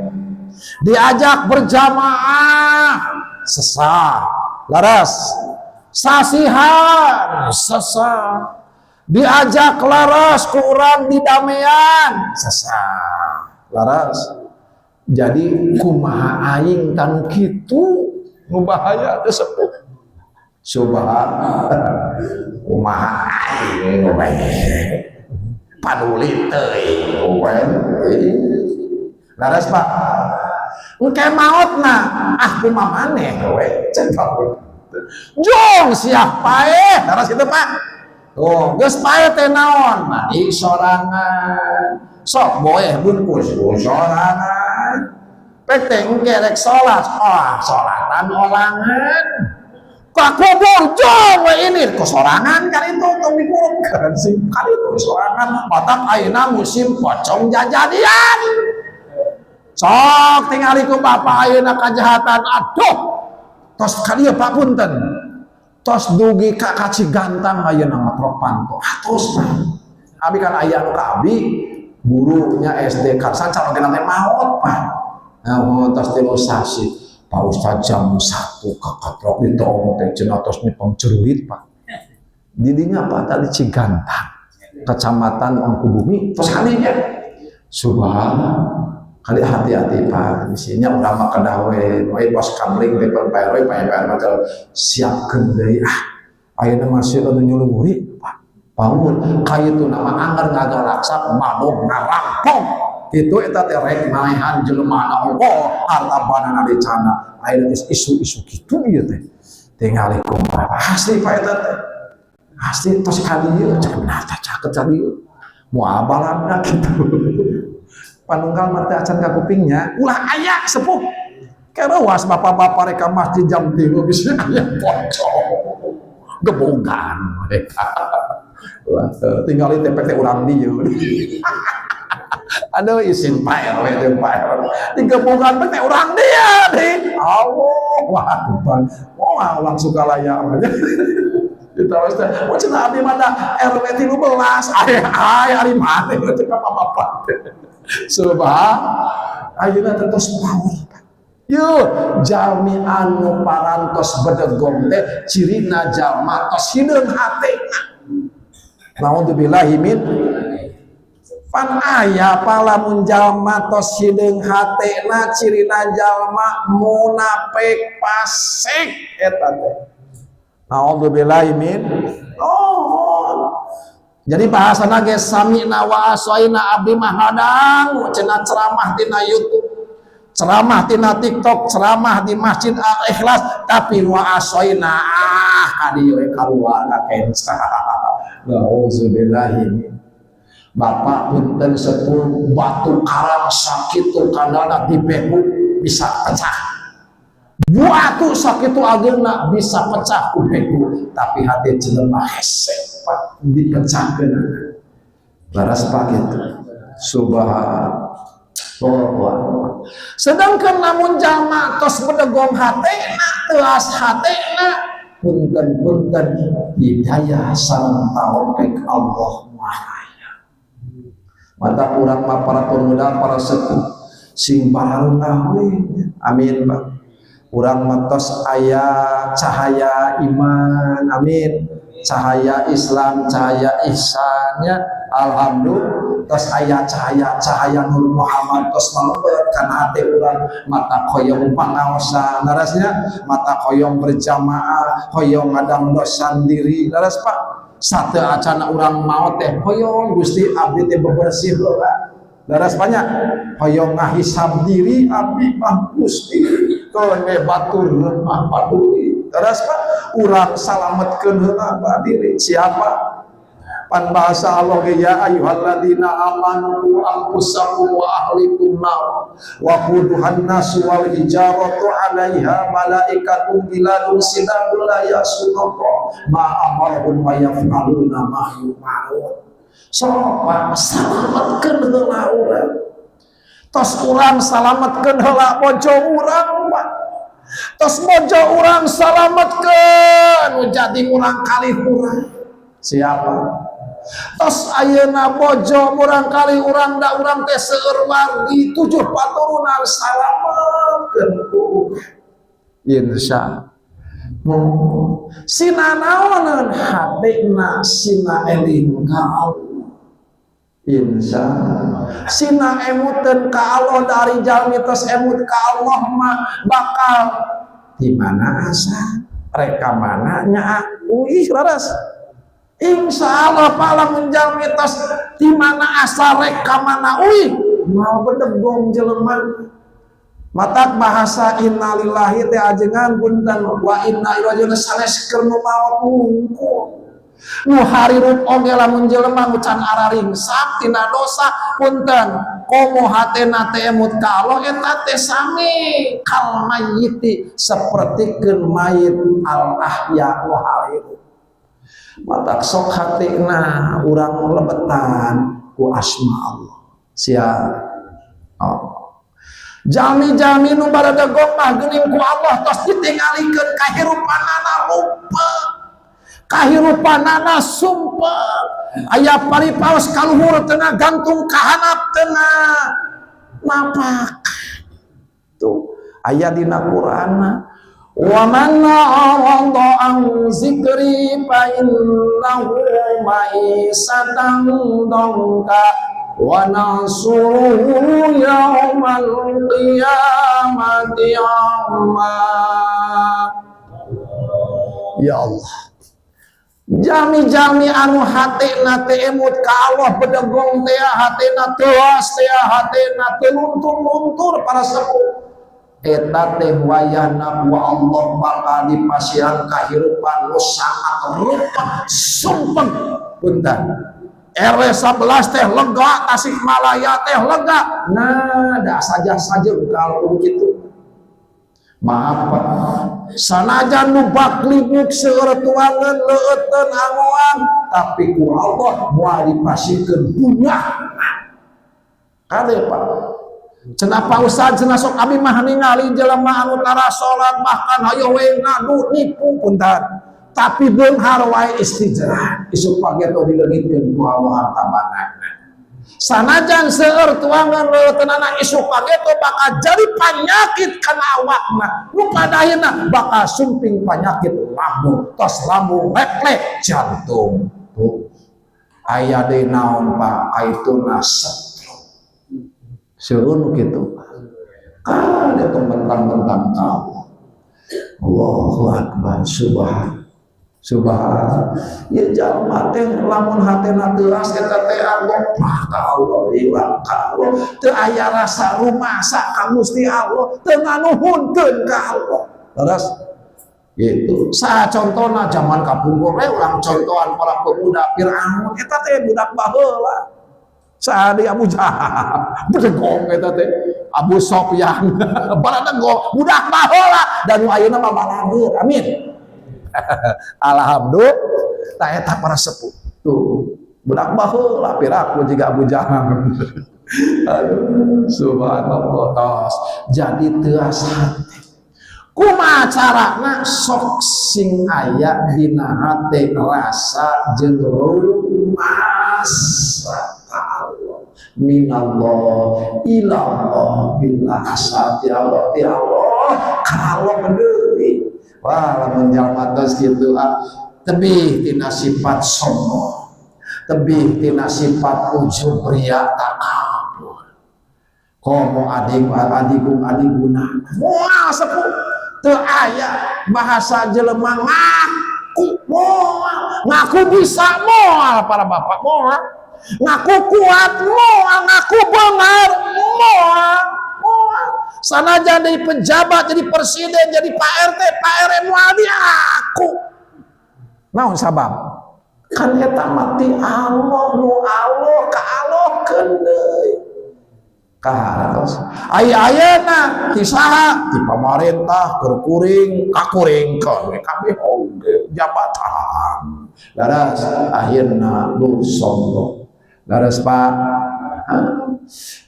diajak berjamaah sesah, laras sasihan sesah, diajak laras ku urang didamean sesah, laras. Jadi kumaha aing tanu kitu? Nu bahaya teh, sepuh, subhan, kumaha aing we paduli teuing we. Laras, Pak. Engke maotna, ah, kumaha maneh we cek, jong siap paeh. Laras kitu, Pak. Tuh, geus paeh teh naon? Mandi sorangan. Sok boeh bungkus sorangan. Pek teh engke rek salat, oh, salatan olangan. Ka kubur jong we ini ku sorangan kan, itu tong dikurungkeun sih kan, itu sorangan. Matak ayeuna musim pocong jajadian. Sok tingali ku bapak ayeuna kejahatan, aduh, tos kali ya, Pak, punten, tos dugi ka Kacigantang ayeuna matrok panto atos, Pak. Abi kan aya anu ka abi gurunya SD Karsan calon teh maot, Pak. Nah, tos tilu sasi, Pak Ustad, jam 1 kakatrok ditoong teh cenah tos nyepeng cerulit, Pak. Didinya, Pak, tadi Cigantang, Kecamatan Mangkubumi, tos kalinya. Subhanallah. Kali hati-hati, Pak, di sini urang mah kedah we, we pos kamling teh Pak RW, Pak RW macam siapkeun deui ah. Ayeuna masih anu nyuluri, Pak. Paun kitu nama angger ngagalaksa mabok ngarampok. Itu eta teh rek maehan jelema na ongko harta banana dicana. Ayeuna geus isu-isu kitu ieu teh. Tingali kumaha asli, Pak, eta teh. Asli tos ka dieu cek teh caket ka dieu. Moal balanda kitu. Panunggal mah acan ka kupingnya, ulah aya sepuh. Kerewas bapak-bapak reka masjid jam 3 bisa aya pocong. Gebogan mereka. Wah, tinggal di TPT urang dieu. Aduh, isin Pak RW teh, Pak RW. Digebogan teh urang dia nih. Allah, wah, wah, orang Sukalaya aja. Ditaros teh, oh, cenah abdi mah RW 13, aya aya ari maneh cek bapak-bapak. Subhan, ayeuna teh tos power. Yuk, jalmi anu parantos bedegong teh cirina jalma tos hideung hatena. Naudzubillahi min. Pan aya palamun jalma tos hideung hatena cirina jalma munafik, fasik eta teh. Naudzubillahi min. Oh. Jadi bahasana ge sami'na wa asoina, abdi mah hadang cenah ceramah tina YouTube, ceramah tina TikTok, ceramah di Masjid Al Ikhlas, tapi wa asoina, ah, kadieu we kaluar ka kenca. Nauzubillahi min. Bapak, punten sepuh, batu karang sakitu kandana dibegu bisa pecah. Batu sakitu ageungna bisa pecah ku begu, tapi hati jelema hese, Pak, dipecahkeun. Laras, Pak, gitu. Subhanallah. Sedangkan lamun jalma tos bedegong hatena, teas hatena, punten-punten, hidayah sareng taufik Allah Maha. Mata urang mah, para pemuda, para sepuh, sing bararungah we. Amin, Pak. Urang mah tos aya cahaya iman, amin. Cahaya Islam, cahaya ihsannya, alhamdulillah tos aya cahaya cahaya Nur Muhammad tos melebet kana hati urang, mata hoyong pangaosan, larasnya mata hoyong berjamaah, hoyong ngadangdosan diri, laras, Pak. Satu acana urang maot teh hoyong, Gusti, abdi teh bebersih heula. Leres banyak hoyong ngahisab diri abdi mah, Gusti, keun batur mah paduli. Leres, Pak. Urang salametkeun heula diri siapa? Pan bahasa Allah ge, ya ayyuhalladzina amanu qu anfusakum wa ahlikum nar wa quduhan nasu wal hijaratu 'alaiha malaikatun ghiladhun syidadun la ya'sunallah ma amarahum wa yaf'aluna ma yu'marun. Sok, Pak, salametkeun heula urang. Tos urang salametkeun heula bojo urang, Pak. Tos bojo urang salametkeun, jadi murang kali urang siapa? Tos ayeuna bojo murang kali urang, da urang teh seueur wargi, tujuh paturunan, salametkeun ku insya. Sina naonan hatena, sina eling ka Allah, insya sina emuteun ka Allah. Dari jalmi tos emut ka Allah mah bakal di mana asa rek ka mana nya uih. Leres, insya Allah, Pak. Lamun jalmi tos di mana asa rek ka mana uih, mau bedegong jelema. Matak bahasa innalillahi teh ajengan, punten, wa inna ilaihi rajiun, sanes keur nu maot wungkul. Nu harirup oge, lamun jelema nu can araringsak tina dosa, punten, komo hatena teh emut ka Allah, eta teh sami kal mayyiti, sapertikeun mayit al ahya, nu harirup. Matak sok hatena urang lebetan ku asma Allah. Siap. Oh. Jami-jami nu baradegong mah geuning ku Allah tos ditinggalikeun kahirupanana rumpek, kahirupanana sumpek. Aya paripaos kaluhur tengah gantung kahanap tengah napak. Tuh aya dina Qur'an, wa man a'rada an zikri fa innahu maisatan dhanka wa nahsyuruhu yaumal qiyamati a'ma. Ya Allah, jami-jami anu hatena teh emut ka Allah, bedegong teh hatena, teuas teh hatena, teu luntur-luntur, para sepuh, eta teh wayahna ku Allah bakal dipasihan kahirupan nu sangat rupa sumpeng. Punten, RW 11 teh lega, Tasikmalaya teh lega. Nah, dah saja-saja kalau begitu. Maaf, Pak, sanajan nu baklibuk seueur tuangan leueuteun angoan, tapi ku Allah moal dipasihkeun bungah. Kade, Pak. Cenah Pak Ustad, cenah sok abi mah ningali jelema anu tara salat, bahkan hayo we ngadu nipu, punten, tapi beunghar wae istijrah, isuk pageto dileungitkeun ku Allah harta bandana. Sanajan seueur tuangan leueuteunana, isuk pageto bakal jadi panyakit kana awakna, nu pada akhirna bakal sumping penyakit lambung, tos lambung refleks jantung. Tuh aya deui naon, Pak, kaituna stroke. Seueur nu kitu ah, dia tong mentang-mentang ka Allah. Allahu akbar, subhan subhan. Ya, jalma teh lamun hatena teuas, eta teh goprah ka Allah, hilang ka Allah, teu aya rasa rumasa ka Gusti Allah, teu nganuhunkeun ka Allah. Terus gitu sa contohna zaman kapungkur we urang contohan para pemuda Fir'aun, eta teh budak baheula. Saha, Abu Jahal bedegong, eta teh Abu Sofyan baradegong, budak baheula, dan nu ayeuna mah balageur. Amin, alhamdulillah. Tah eta para sepuh tuh, budak baheula piraku jiga Abu Jahal. Aduh, subhanallah. Tos jadi teuas hati, kumaha carana? Sok sing aya dina hate rasa jeung rumasa ka Allah, minallah ilallah billah asa ti Allah, ti Allah ka Allah deui. Wah, lamun jalma tos kitu ah, tebih tina sifat sombong, tebih tina sifat ujub, riya, takabur. Komo adik adigung adiguna moal sepuh, teu aya bahasa jelema ngaku, moal ngaku bisa, moal para bapak, moal. Ngaku kuat moal, ngaku beunghar moal, moal. Sanajan jadi pejabat, jadi presiden, jadi Pak RT, Pak RW, moal diaku. Naon sabab? Kan eta mati Allah, nu Allah ka Allah deui. Kahartos. Aya ayeuna ti saha? Ti pamarentah keur kuring, kakuringkeun we kabeh oge jabatan. Laras akhirna nu sombong. Laras, Pak.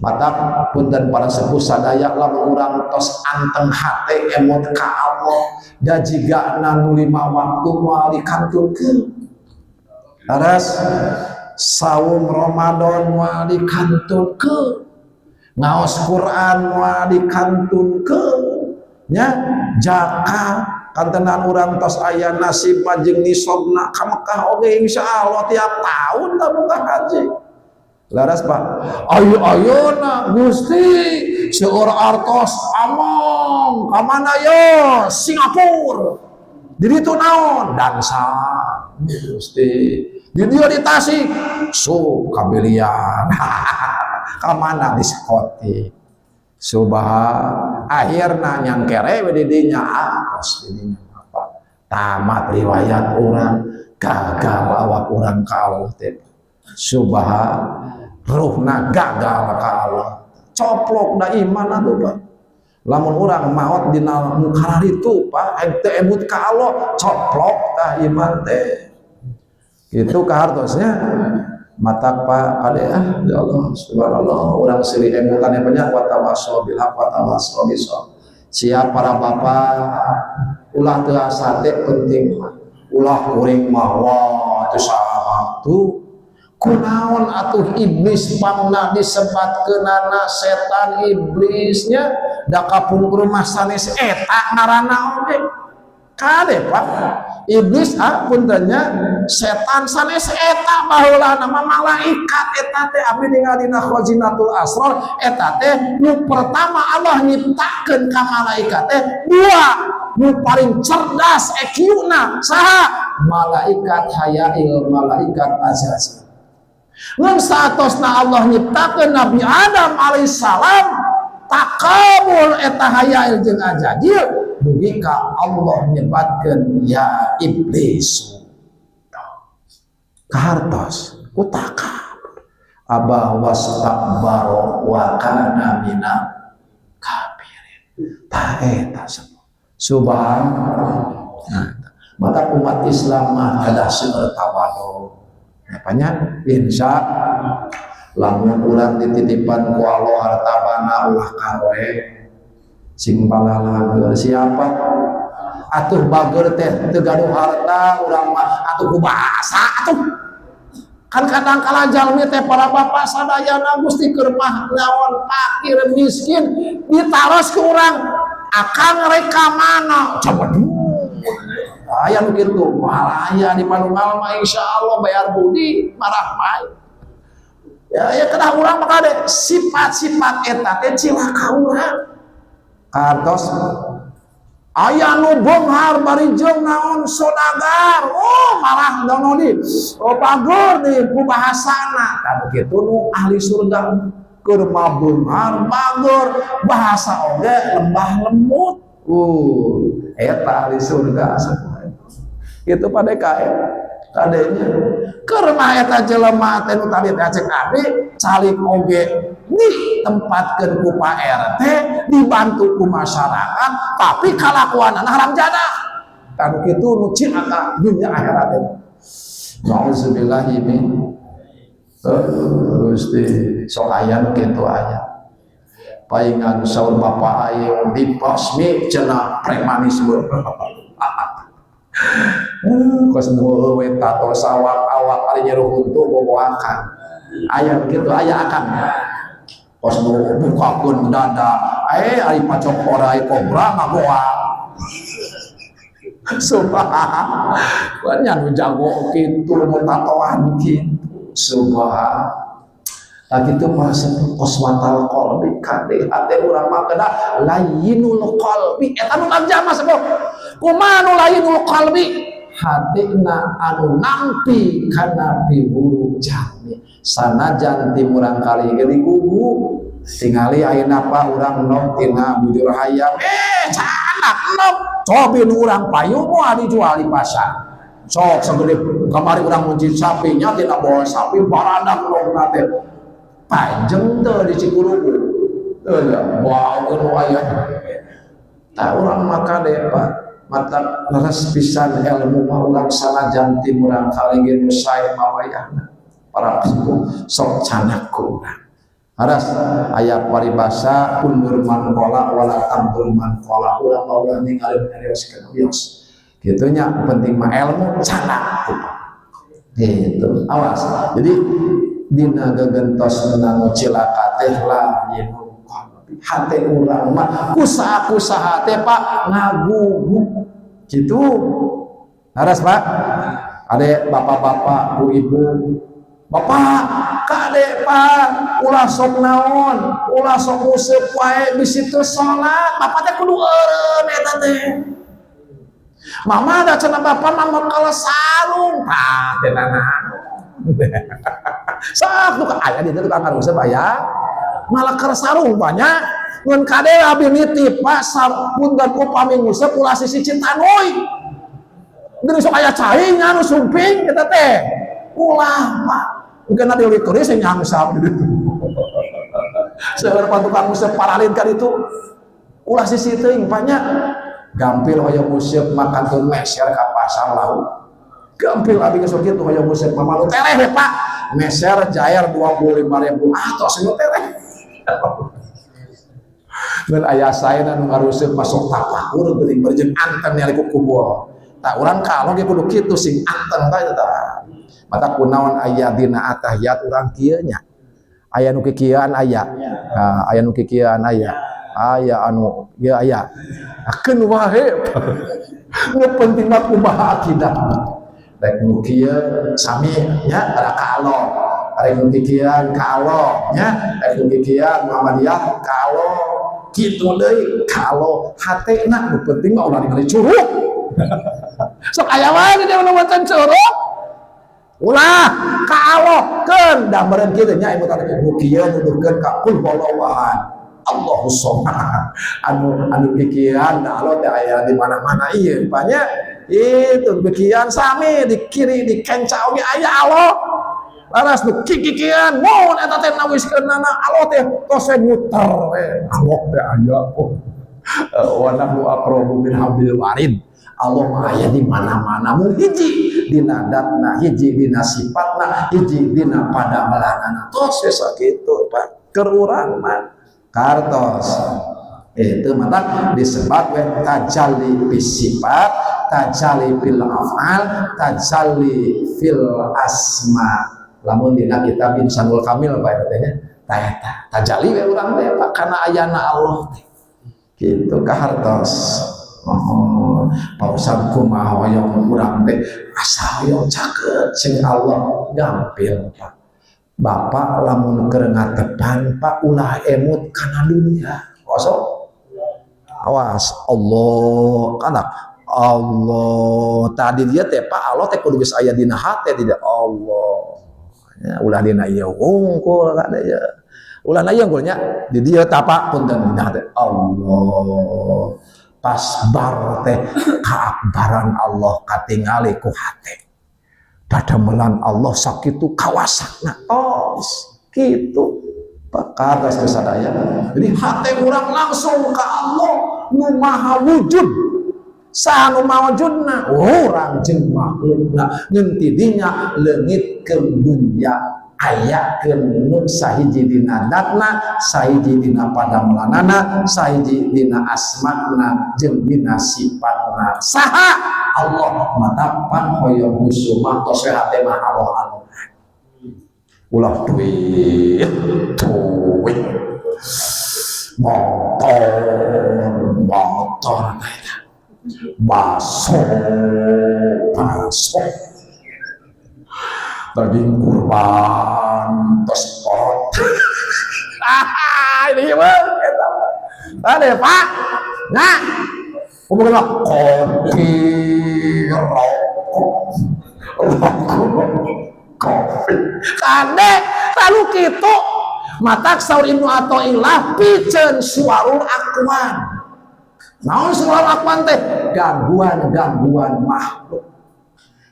Mata punten para sepuh sadaya, lamun urang tos anteng hate emot ka Allah, da jigana nu lima waktu moal dikantunkeun. Laras, saum Ramadan moal dikantunkeun, ngaos Quran moal dikantunkeun nya, zakat kantenan urang tos aya nasib majeng nisobna ka Mekah oge insyaallah tiap tahun tak buka haji. Laras, Pak. Ayo ayo na Gusti, seueur artos among ka mana yo? Singapura. Di ditu naon? Dansa. Gusti. Di dieu di Tasik sup kabilian. Ka mana? Diskotik. Subhan, akhirna nyangkere we di dinya, atos di dinya apa? Tamat riwayat urang, gagal awak urang ka Allah teh. Subhan, ruhna gagal ka Allah. Coplok da iman atuh, Pak. Lamun urang maot dina nu itu, Pak, aing teu emut ka Allah, coplok tah iman teh. Gitu kahartosnya. Matak, Pak, kade ah, ya Allah, subhanallah, urang silih emutan yang banyak, wa tawasaw bil haq wa tawasaw bis. Siap para bapak, ulah teu sate penting mah. Ulah kuring mah, wah teu saha tuh. Kunaon atuh iblis pangna disebatkeunana setan iblisnya, da kapungkur mah sanes eta ngaranna oge. Kade, Pak, iblis, ah, puntennya, setan sanes eta baheula nama malaikat eta teh. Abdi ningali dina Khazinatul Asrar, eta teh nu pertama Allah nyiptakeun ka malaikat teh dua, nu paling cerdas EQ-na saha? Malaikat Hayail, malaikat Azazil. Ngan saatosna Allah nyiptakeun Nabi Adam alaihissalam, takabur eta Hayail jeung Azazil, dugi ka Allah nyebatkeun ya iblis. Kahartos ku takabur, aba wastakbaro wa kana minal kafirin. Ta eta semua subhanallah. Nah, maka umat Islam mah kedah seueur tawadu. Apanya insya lamun urang dititipan ku Allah harta bana, ulah karoe, sing balalager. Siapa atuh bager teh teu gaduh harta urang mah atuh, ku bahasa atuh kan kadang kala jalmi teh, para bapak sadayana, Gusti, keur mah naon, fakir miskin, ditaros ke urang, "Akang rek ka mana?" Coba aya nu kitu, moal aya di Panunggal mah, insyaallah bayar budi marah bae ya. Ya kedah urang mah kade sifat-sifat eta teh cilaka urang. Kartos aya nu beunghar bari jeung naon, sodagar, oh marah dono di, oh bagur di ku bahasana. Tah, begitu nu ahli surga keur mah beunghar, bagur, bahasa oge lembah lembut. Eta ahli surga semua itu pada kae kadenya. Keur mah eta jelema teh nu tadi teh cek abdi calik oge ditempatkeun ku Pak RT, dibantu ku masyarakat, tapi kalakuanana haram jadah kan. Kitu nu cilaka dunya akhirat eta. Nauzubillahi min. Gusti, sok aya nu kitu aya. Paingan saur bapak aing dipasmi cenah premanisme. Kos nu we tato sawak awak ari nyeru huntu boboakan. Aya kitu aya akan. Kos nu bukakeun dada, eh ari pacok orai kobra ngagoa. Subhan. Nya nu jago kitu, nu tatoan kitu. Subhan. Tah kitu mah qaswatal qalbi, kade hate urang mah kedah layyinul qalbi. Eta nu tarjamah sepuh. Kumaha nu layyinul qalbi? Hatena anu nampi kana piwuru jalmi. Sanajan ti murang kali ge digugu. Tingali ayeuna, Pak, urang nom tina bujur hayam. Eh, canak nom. Cobi nu urang payu moal dijual di pasar. Sok segede kamari urang ngunci sapinya tina bawa sapi barandak nomna teh. Panjeng teu di Cikulugu. Teu ya, bau nu aya. Tah, urang maka deh, Pak, mata leres pisan ilmu mah. Urang sanajan ti murang kali ge nu sae mawayahna. Para sepuh sok canak ku urang. Haras aya paribasa undur man qala wala tandur man qala. Urang mah ulah ningali nyarioskeun wios. Kitu nya, penting mah ilmu canak ku, Pak. Gitu. Awas. Jadi dina gegentos nu cilaka teh la hate urang mah kusaha-kusaha teh, Pak, ngagugu gitu. Haras, Pak, ade bapak-bapak, bu, ibu, bapak, kade, Pak, ulah sok naon, ulah sok nguseup wae bisi teu salat. Bapak teh kudu eureun eta teh. Mama da cenah bapak mah kalau sarung tah teh naon. Sok tukang aya di tukang nguseup, aya malah keur sarung banyak. Ngan kade abi nitip, Pak, punten, upami nguseup ulah sisi Citanduy. Geuning sok aya cai nya nu sumping eta teh. Ulah, Pak. Mungkin nanti uli turis yang nyangsap gitu. Seueur tukang nguseup paralin kan itu. Ulah sisi teuing banyak. Gampil hoyong nguseup makan tuh meser ka pasar lauk. Gampil abi geus kitu hoyong nguseup mah malu tereh we, Pak. Meser jair 25.000, ah tos nu tereh. Ngan aya saena nu ngaruseuk masuk tapakur geuning berjeng anteng ningali ku kubur. Tah, urang kalau ge kudu kitu, sing anteng bae tah. Mata kunaon aya dina atahiyat urang kieu nya. Aya nu kikieuan aya. Nah, aya nu kikieuan aya. Aya anu ieu aya. Akeun wae. Nu penting mah kumaha akidah. Rek nu kieu sami nya, ada ka Allah. Rek nu kikieuan ka Allah nya, rek nu kikieuan Muhammadiyah ka Allah. Kitu deui ka Allah. Hatena nu penting mah ulah ningali curug. Sok aya wae di nu macan curug. Ulah ka Allah keun da meureun kitu nya, ibu tadi nu kieu nuduhkeun ka qul huwallahu ahad. Allahu somad. Anu anu kikieuan da Allah teh aya di mana-mana ieu banyak itu kikieuan sami di kiri di kenca oge aya Allah. Laras nu kikieuan mun eta teh nawiskeunana Allah teh tos we muter we. Allah teh aya. Wa nahnu aqrabu min hablil warid. Allah mah aya di mana-mana, mun hiji dina datna, hiji dina sifatna, hiji dina padamelanana. Tos we sakitu, Pak, keur urang mah kartos itu. Mata disebut we tajalli fis sifat, tajalli fil af'al, tajalli fil asma. Lamun dina kitab Insanul Kamil, Pak, eta teh nya tah eta tajalli we urang teh, Pak, kana ayana Allah teh kitu kahartos. Oh, Pak Ustad, kumaha hoyong urang teh asa hoyong caket sing Allah? Gampil, Pak. Bapak lamun keur ngatepan, Pak, ulah emut kana dunia. Osok awas Allah kana Allah tadi dia teh, Pak, Allah teh kudu geus aya dina hate tidak Allah ya, ulah dina ieu wungkul kada ya, ulah na ieu nya di dieu tapak punten dina hate Allah. Pas bar teh kaakbaran Allah katingali ku hate, dadamelan Allah sakitu kawasana, tos kitu, Pak, kartos sadaya. Jadi hate urang langsung ke Allah nu maha wujud. Saha nu maha wujudna? Urang jeung makhlukna. Ngan tidinya leungitkeun dunya, ayakeun nu sahiji dina datna, sahiji dina padamelanana, sahiji dina asmana jeung dina sifatna. Saha? Allah. Matapan hoyong husumah tos we hate mah Allah Allah. Ulah duit duit, motor motor, baso baso, daging kurban tos pot. Ah, ini mah eta ada, Pak. Nah, ngomongin kopi, rokok, rokok. Kopi. Kade lalu kitu matak saur Ibnu Athaillah piceun suwarul akwan. Naon suwarul akwan teh? Gangguan-gangguan makhluk.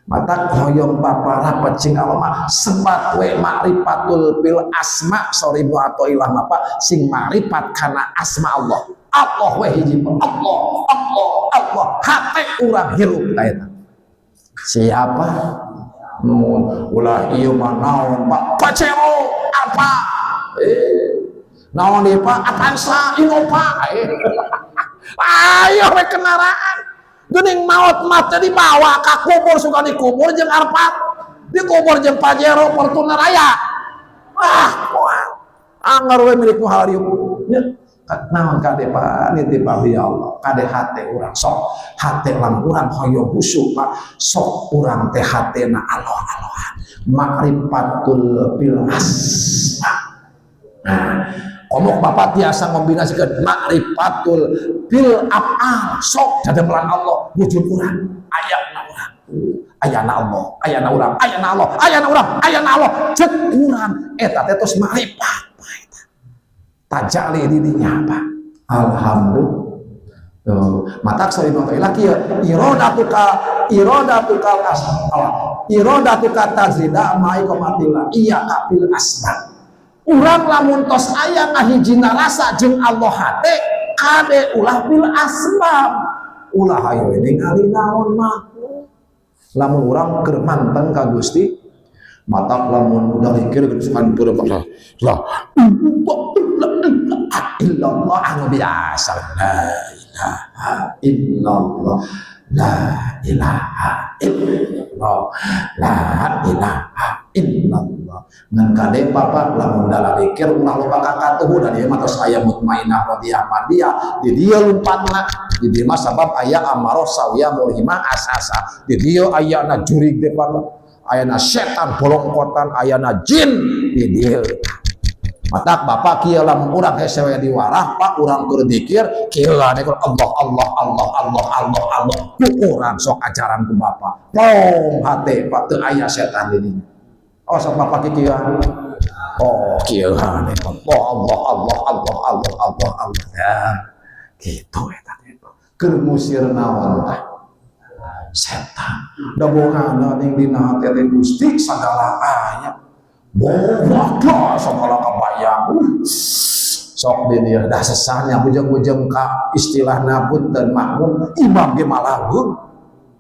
Matak hoyong paparapat cing Allah mah sebat we ma'rifatul bil asma saur Ibnu Athaillah mah Pak sing ma'rifat kana asma Allah. Allah we hiji Allah Allah Allah hate urang hirup ka eta. Siapa? Mun ulah ieu mah naon Pak? Pajero apa? Naon ieu Pak? Avanza Innova. Ayo we kendaraan. Geuning maot mah teh dibawa ka kubur suka dikubur jeung Alphard. Dikubur jeung Pajero Fortuner aya. Ah, moal. Anggar we milik nu harariup. Nya naon kade Pak nitip abdi ya Allah. Kade hate urang sok. Hate lamun urang hoyong khusyuk Pak. Sok urang teh hatena aloh-alohan. Ma'rifatul bil asma. Nah, komok bapak tiasa ngombinasikeun ma'rifatul bil af'al. Sok dademelan Allah wujud urang, ayana urang. Ayana Allah, ayana urang, ayana Allah, ayana urang, ayana Allah. Cek urang eta teh tos ma'rifat Pak eta. Tajali di dinya Pak. Alhamdulillah. Tuh, matak saur Ibnu Athaillah kieu iradatuka iradatuka asal iradatuka tazida ma iqamatillah iya bil asbab. Urang lamun tos aya ngahijina rasa jeung Allah hate kade ulah bil asbab. Ulah hayo ningali naon makhluk. Lamun urang keur manteng ka Gusti matak lamun udah dikir geus kan lah lah illallah anu biasa la ilaha illallah la ilaha illallah la ilaha illallah. Ngan kade papa lamun dalam dikir ulah loba kakatuhu da dieu mah tos aya mutmainah radiyah mardiyah di dieu lumpatna di dieu mah sabab aya amaroh sawiyah mulhimah asasa di dieu ayana jurig teh papa ayana setan bolongkotan ayana jin di dieu. Matak bapak kieu lamun urang hese we diwarah Pak urang keur dikir kieu ane Allah Allah Allah Allah Allah Allah ku urang sok ajaran ku bapak plong hate Pak teu aya setan di dinya. Oh sok bapak kieu oh kieu ane Allah Allah Allah Allah Allah Allah Allah ya kitu eta teh keur ngusir naon tah setan da bogana ning dina hate teh Gusti sagala aya boga segala kebayang sok di dia dah sesahnya bujeng-bujeng ka istilahna punten makmum imam ge malaweung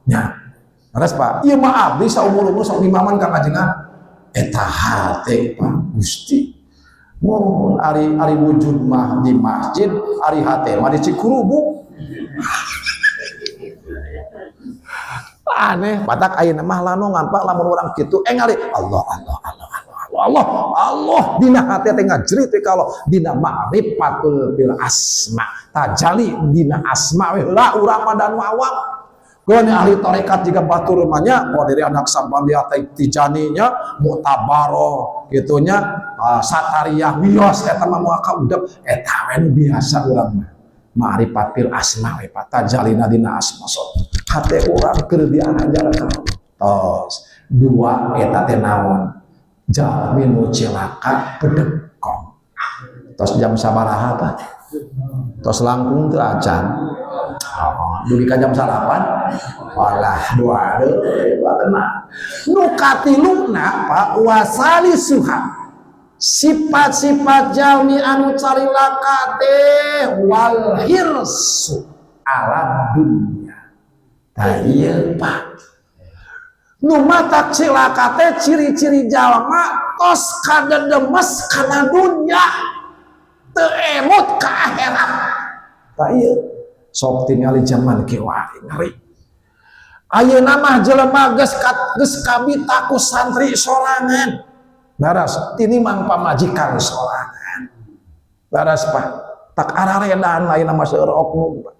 nya leres Pak ieu mah abdi saumur-umur sok ngimaman ka ngajengan eta hate Pak Gusti mun ari ari wujud mah di masjid ari hate mah di Cikurubuk aneh batak ayeuna mah lanongan Pak lamun urang kitu engali Allah Allah Allah Allah Allah Allah dina hate teh ngajrit teh kalau dina ma'rifatul bil asma tajali dina asma we heula urang mah dan awam gone ahli tarekat jika batur mah nya diri anak sampan dia tijaninya mu'tabaro gitunya satariyah wios eta mah moal kaudep eta we nu biasa urang mah ma'rifat bil asma we Pak tajalina dina asma sok hate urang keur diajar ka tos dua eta teh naon jalmi nu cilaka bedekong tos jam sabaraha Pak tos langkung teu acan oh, dugi ka jam salapan walah dua deui tenang nu katiluna Pak wasali suha sifat-sifat jalmi anu calilaka teh wal hirsu ala dunya tah ieu Pak nu matak cilaka teh ciri-ciri jalma tos kadedemes kana dunya teu emut ka akhirat tah ieu sok tingali zaman kiwari ngeri ayeuna mah jelema geus kabita ku santri sorangan daras tinimang pamajikan sorangan daras Pak tak araredan lain mah seueur oknum Pak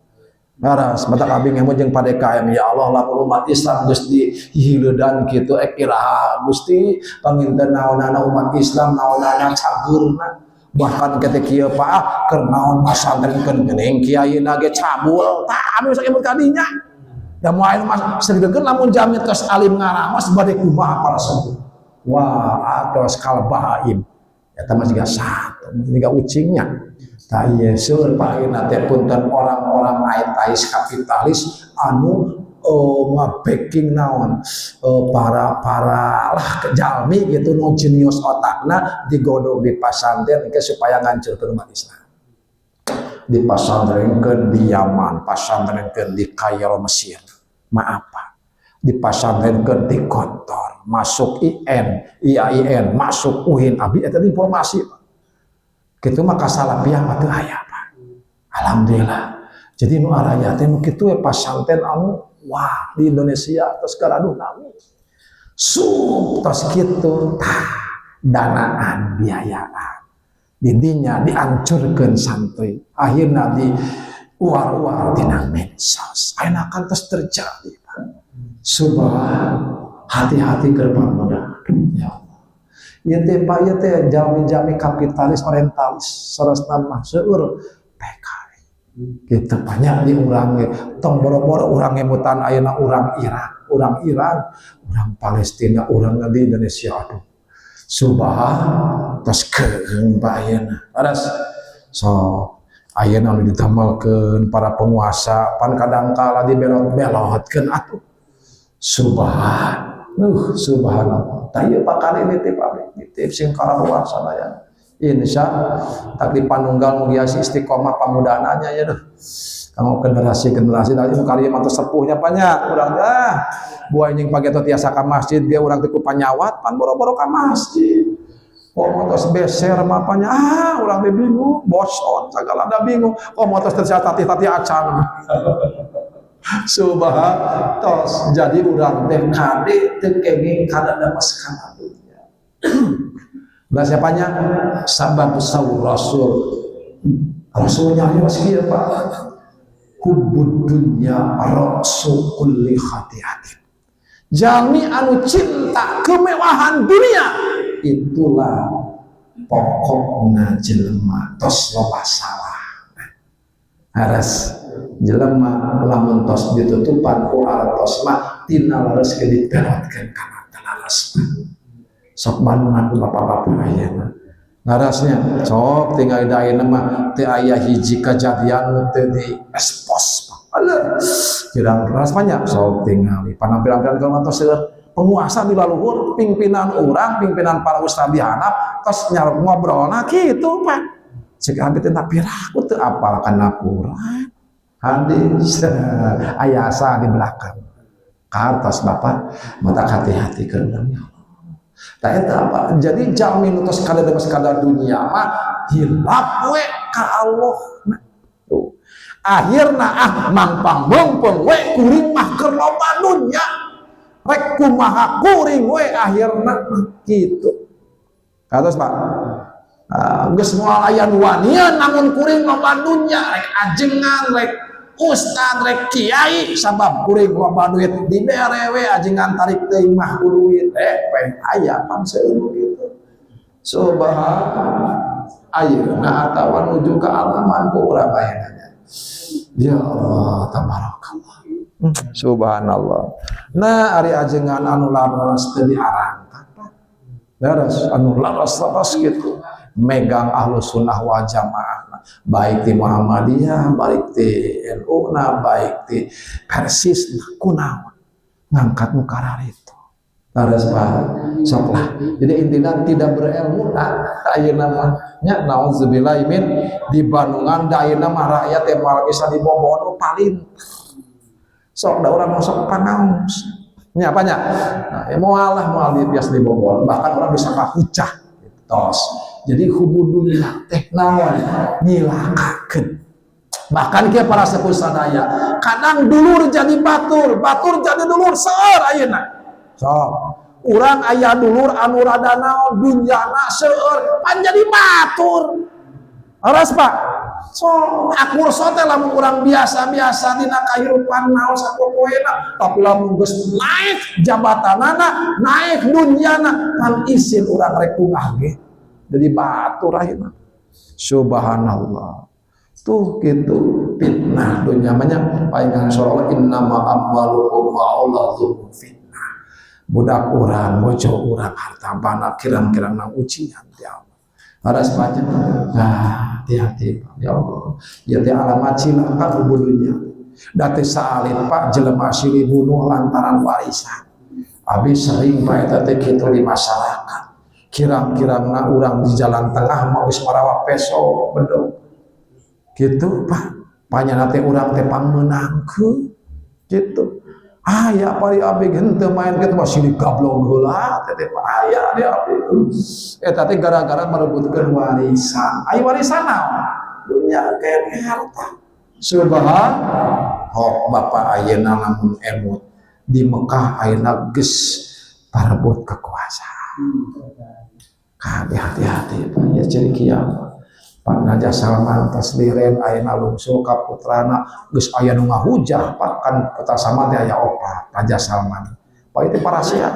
daras batak abdi ngemut jeung padekayam ya Allah lamun umat Islam geus dihileudan kitu ek iraha Gusti panginten naonana umat Islam naonana cageurna bahkan ketik kieu Pak ah keur naon masantrenkeun geuning kiaina ge cabul tah anu sok emut kadinya da moal mah serigeun lamun jami tos alim ngaramos bade kumaha para sepuh Wah, atos kal bahaim. Eta mah jiga sato, jiga ucingnya. Tah ieu seueur, Pak, ayeuna teh punten orang-orang ateis kapitalis anu nge-backing naon para para lah jalmi gitu nu jenius otakna digodog di pasantren ke supaya ngancurkeun umat Islam. Di pasantrenkeun di Yaman, pasantrenkeun di Kairo Mesir. Maaf, Pak. Di pasantrenkeun di Gontor, masuk IN, IAIN, masuk UIN, abi eta informasi, Pak. Kitu mah kasalafiah mah teu aya, Pak. Alhamdulillah. Jadi nu araya teh nu kitu we pasantren anu wah di Indonesia tos garaduh nami. Sub tos kitu tah danaan biayaan. Didinya diancurkeun santri. Akhirnya di uar-uar dina medsos. Ayeuna kan tos terjadi, Pak. Subhan, hati-hati ke depan muda. Ya Allah. Ieu teh, Pak, ieu teh jalmi-jalmi kapitalis orientalis sarasna mah seueur PKI. Gitu banyak di urang ge. Tong boro-boro urang ngemutan ayeuna urang Irak, urang Iran, urang Palestina, urang di Indonesia, aduh. Subhan, tos keung, Pak, ayeuna. Aras. So ayeuna anu ditamalkeun para penguasa pan kadang kala dibelot-belotkeun atuh. Subhan. Subhanallah. Tah ieu, Pak, kali ini teh pabrik nitip sing kararuan sadaya. Insya tak di panunggal mugia istiqomah pamudananya ya duh. Kamu generasi-generasi tadi nu kali mah sepuhnya banyak urang ah buah anjing pagi tiasa ka masjid dia urang teh ku panyawat pan boro-boro ka masjid. Kok tos beser mapanya ah urang teh bingung, boson segala ada bingung. Kok tos teu tati-tati acan. Subhan, tos jadi urang teh kade teu kenging kana damas kana dunya. Nah, siapanya? Sabab saur Rasul. Rasulnya ayo kieu, Pak. Hubbud dunya ra'su kulli khati'atin. Jalmi anu cinta kemewahan dunia itulah pokokna jelema tos loba salah. Haras jelema lamun tos ditutupan ku artos mah tina laras ke dipelotkeun kana laras mah. Sok bandungan ku bapak-bapak ayeuna. Larasnya sok tinggal da ayeuna mah teu aya hiji kejadian nu teu di ekspos. Alah, kirang keras banyak sok tingali panampilan-ampilan kalau tos penguasa di laluhur, pimpinan urang, pimpinan para ustad di handap tos nyarep ngobrolna kitu, Pak. Cek abi teh piraku teu apal kana Quran hadis, aya asa di belakang kartos Bapak mata hati-hati ke ya Allah. Tah eta apa? Jadi jalmi nu tos kada sekadar dunia mah hilap we ka Allah. Nah, tuh. Akhirna ah mangpang meungpeung we kuring mah keur loba dunya. Rek kumaha kuring we akhirna mah kitu. Kados, Pak. Geus moal aya nu wanian namun kuring loba dunya, rek ajengan, rek ustad, rek kiai, sabab kuring loba duit dibere we ajengan tarik teuing mah ku duit peh aya pan seueur gitu. Subhan, ayeuna atawa nuju ka alaman ku urang ayeuna. Ya Allah, tabarakallah. Subhanallah. Nah, ari ajengan anu laras teu diarangkat, Pak. Laras anu laras-laras gitu megang ahlu sunnah wal jamaah, baik di Muhammadiyah, baik di NU na, baik di Persis nah, kunaon ngangkat muka itu laras, Pak, sok lah. Jadi intinya tidak berilmu nah ayeuna mah nya naudzubillah min di Bandungan da ayeuna mah rakyat teh moal bisa dibobono paling sok da urang sok pangaos nya apa nya. Nah, ya moal lah, moal biasa dibobol, bahkan orang bisa kahujah tos. Jadi hubbud dunya teh naon nyilakakeun. Bahkan kieu para sepuh sadaya, kadang dulur jadi batur, batur jadi dulur seueur ayeuna. Sok urang aya dulur anu rada naon dunyana seueur pan jadi batur. Aras, Pak. So akur teh lamun urang biasa-biasa dina kahirupan naon sapopoena, tapi lamun geus naik jabatanana, naik dunyana, pan isin urang rek ungah ge. Jadi batur akhirna. Subhanallah. Tuh gitu fitnah dunia banyak palingan surah innama amwalukum wa auladukum fitnah. Budak urang, bojo urang, harta banda kirang-kirang nang ujian ti Allah. Harus banyak. Nah, hati-hati, ya Allah. Ya teh alamat cilaka dunya. Da teu saalit, Pak, jelema silih bunuh lantaran warisan. Abi sering, Pak, eta teh kitu di masyarakat. Kirang-kirangna urang di jalan tengah mau geus marawa peso bedog. Gitu, Pak. Panyana teh urang teh pangmeunangkeun. Gitu. Aya pari abi henteu main kitu mah silih gablog heula teh teh, Pak. Aya di abi. Eta teh gara-gara merebutkeun warisan. Ai warisan naon? Dunya keneh, harta. Subhan. Hok Bapak, ayeuna lamun emut di Mekah ayeuna geus parebut kekuasaan. Kabeh hati-hati, Pak, ya ciri kiamat. Pak, Raja Salman tos liren, ayeuna lungsul ka putrana, geus aya nu ngahujah, Pak. Kan putra Salman teh aya opat Raja Salman, Pak. Itu parasia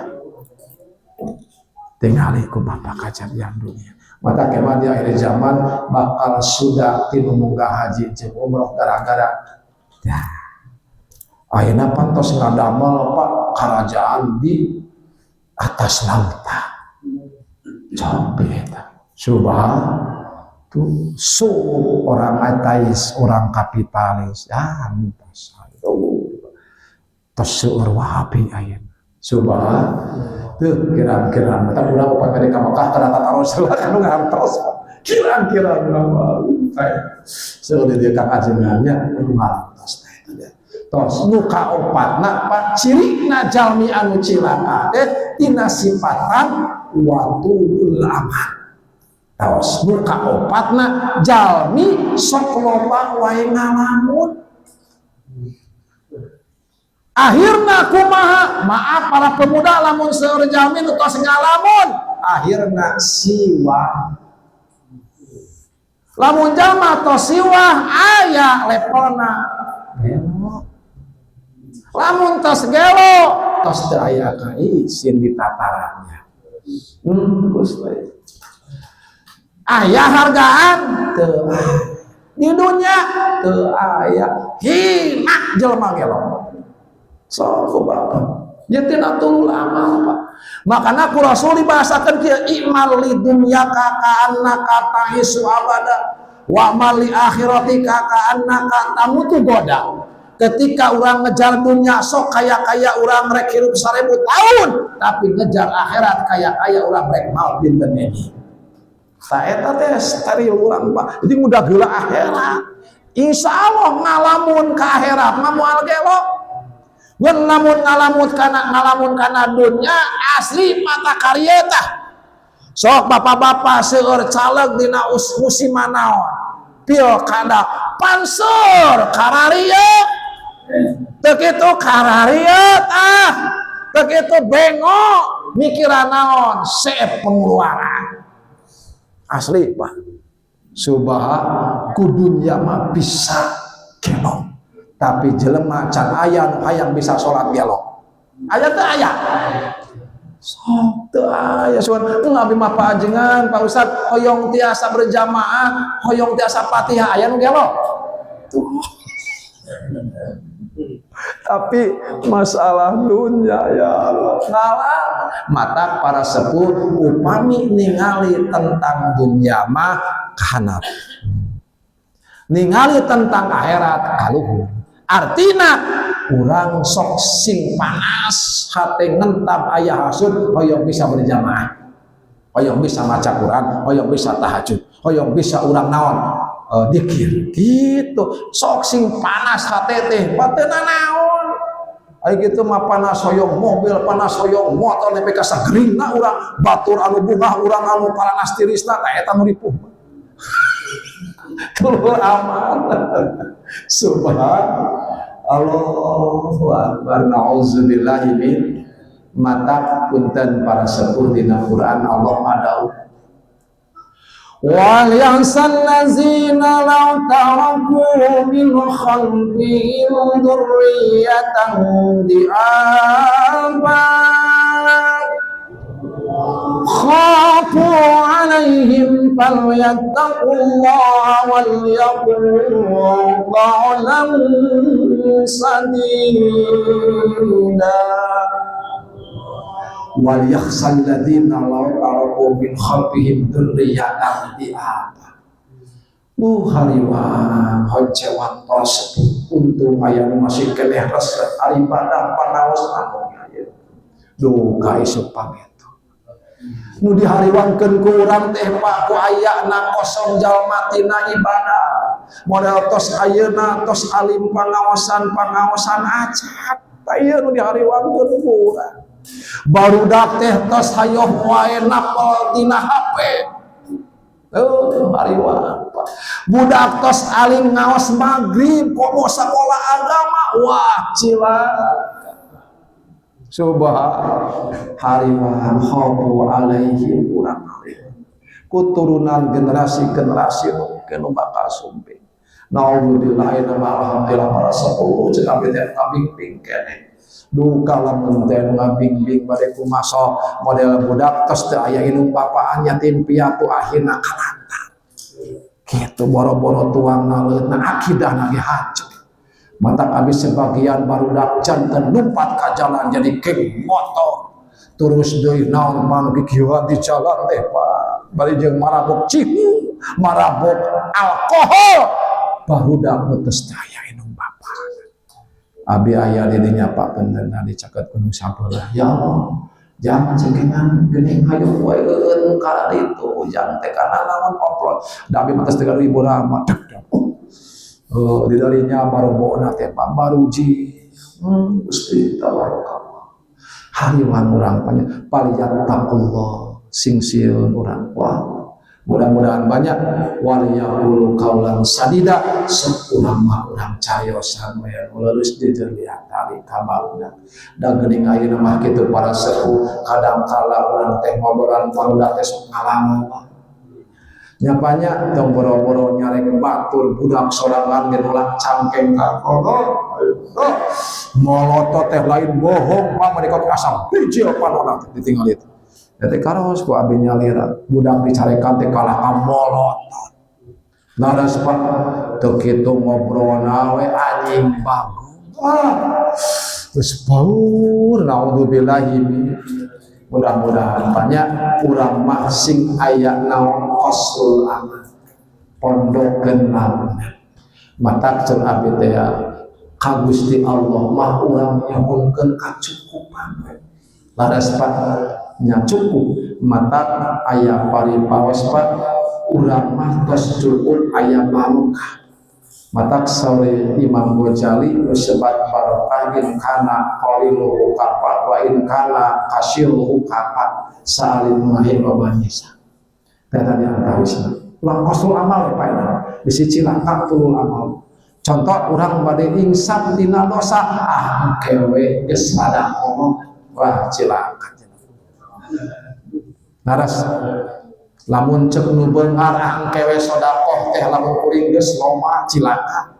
tingali ku Bapak kajadian dunia. Mata kemah di akhir zaman bakal sudah tinu munggah haji jeung umroh gara-gara ya ayeuna pantos ngadamel, Pak, kerajaan di atas lautan. Coba eta subhan tuh so orang ateis, orang kapitalis ya entos itu tos seueur Wahabi ayeuna. Subhan tuh kira-kira mata urang upami mereka Mekah kana tataros kan ngartos kira-kira nama seueur di dieu Kang ajengannya nu ngarantos teh. Tos nu kaopatna, Pak, cirina jalmi anu cilaka teh tina sifatan wathulul amal. Tos nu kaopatna, jalmi sok loba wae ngalamun. Akhirna kumaha? Maaf para pemuda, lamun seueur jalmi nu tos ngalamun akhirna siwah. Lamun jalma tos siwah aya levelna gelo. Lamun tos gelo tos teu aya kaisin di tatarannya. Gusti. Aya hargaan teu di dunia, teu aya, hina jelema gelo. Sok ku Bapak. Nya tina thulul amal, Pak. Makana ku Rasul dibahasakeun kieu, i'mal li dunyaka ka'annaka ta'isyu abada wa'mal li akhiratika ka'annaka tamutu ghoda. Ketika orang ngejar dunia sok kaya-kaya orang rek hirup 1000 tahun, tapi ngejar akhirat kaya-kaya orang rek maut dinten ini. Tah eta teh steril urang, Pak. Jadi mudah geula akhirat. Insya Allah ngalamun ke akhirat mah moal gelo. Gun lamun ngalamun kana dunya asli mata karyeta. Sok bapak-bapak, seueur caleg dina musim naon? Pilkada panseur kararieu. Teu kitu kararieu ah. Teu kitu bengo mikiran naon? Seep pengeluaran. Asli, Pak. Subha ku dunya mah bisa gelo. Tapi jelema can aya nu hayang bisa salat gelo. Aya teu aya? Sok teu aya suan. Abi mah Pak Ajengan, Pak Ustad, hoyong tiasa berjamaah, hoyong tiasa Fatihah, aya nu gelo? Tuh. Tapi masalah dunia ya Allah ngalah. Mata para sepuh upami ningali tentang dunia mah kahanap, ningali tentang akhirat kaluhur. Artina urang sok sing panas hati, ngentab aya hasud, hoyong bisa berjamaah, hoyong bisa maca Quran, hoyong bisa tahajud, hoyong bisa urang naon dikir gitu. Sok sing panas hati teh batena naon. Ayo gitu mah panas hoyong mobil, panas hoyong motor, nepi ka sageringna urang, batur anu bungah, urang anu paranas tirisna. Tah eta nu ripuh thulul amal. Subhan Allahu akbar, na'udzubillahi min. Mata punten para sepuh, dina Quran Allah ada وليخش الذين لو تركوا من خلفهم ذرية ضعافا خافوا عليهم فليتقوا الله وليقولوا قولا سديدا. Wal yakhsal ladzina law taraku min khalfihim dzurriyyatan dhi'afa. Hariwang honcewan tos untung aya nu masih keneh resep ari ibadah panaos anu ieu. Duka isuk pangetu. Nu dihariwangkeun ku urang teh Pak ku ayana kosong jalma tina ibadah. Model tos ayeuna tos alim pangaosan-pangaosan acak. Tah ieu nu dihariwangkeun ku urang. Barudak teh tos hayoh wae napel tina HP. Oh, hariwang Pak. Budak tos alim ngaos maghrib komo sekolah agama, wah cilaka. Subhan hariwang khafu alaihim urang hariwang. Kuturunan generasi-generasi mungkin nu bakal sumping. Naudzubillah nama alhamdulillah para sepuh cek abdi teh ngabimbing keneh. Duka lamun teh nu ngabimbing bade kumaha model budak tos teu aya indung bapaan yatim piatu akhirna kalantar. Kitu boro-boro tuang naleutna akidahna ge hancur. Matak abis sebagian barudak janten lumpat ka jalan jadi geng motor. Terus deui naon panu kikieuan di jalan teh Pak. Bari jeung marabok cihu, marabok alkohol. Barudak nu geus teu aya indung bapa. Abi aya di dinya Pak bener di caket gunung sabelah. Ya Allah, jangan cekengan geuning hayu wae eueun ka ditu ujang teh kana naon oprot. Da abi mah geus teu gaduh ibu rama. Dek dek. Oh, di darinya barobona teh Pak baruji. Gusti tabarakallah. Hariwang urang banyak falyattaqullah sing sieun urang. Wah, mudah-mudahan banyak waliyaqul kaulan sadida sok urang mah urang cariosan we nu leureus dijelian tali ka barudak. Da geuning ayeuna mah kitu para sepuh kadang kala urang teh ngobrolan barudak teh sok ngalamun. Nyapanya tong boro-boro nyarek batur budak sorangan ge nolak cangkeng ka kono. Oh, molotot teh lain bohong mah mereka asa bijil panona teh ditinggal itu. Ya teh karos ku abi nyalira budak dicarekan teh kalah ka molotot. Laras Pak teu kitu ngobrolna we anjing bagong. Ah, geus baur naudzubillahi min. Mudah-mudahan banyak urang mah sing aya naon qasul amal pondokeun lamunan. Matak ceuk abi teh ka Gusti Allah mah urang nyuhunkeun kacukupan we. Laras Pak nya cukup matak aya paripaos Pak urang mah tos cukup aya barokah. Matak sauri Imam Ghazali sebat barokah in kana qaliluhu kafa wa in kana kasiruhu kafa saalit mahi loba nyisa. Teh tadi antawisna. Ulang qasul amal Pak ini. Bisi cilaka tulul amal. Contoh urang bade insaf tina dosa ah kewe geus rada ngomong wah cilaka. Laras lamun cek nu beunghar ah kewe sedekah teh lamun kuring geus loma cilaka.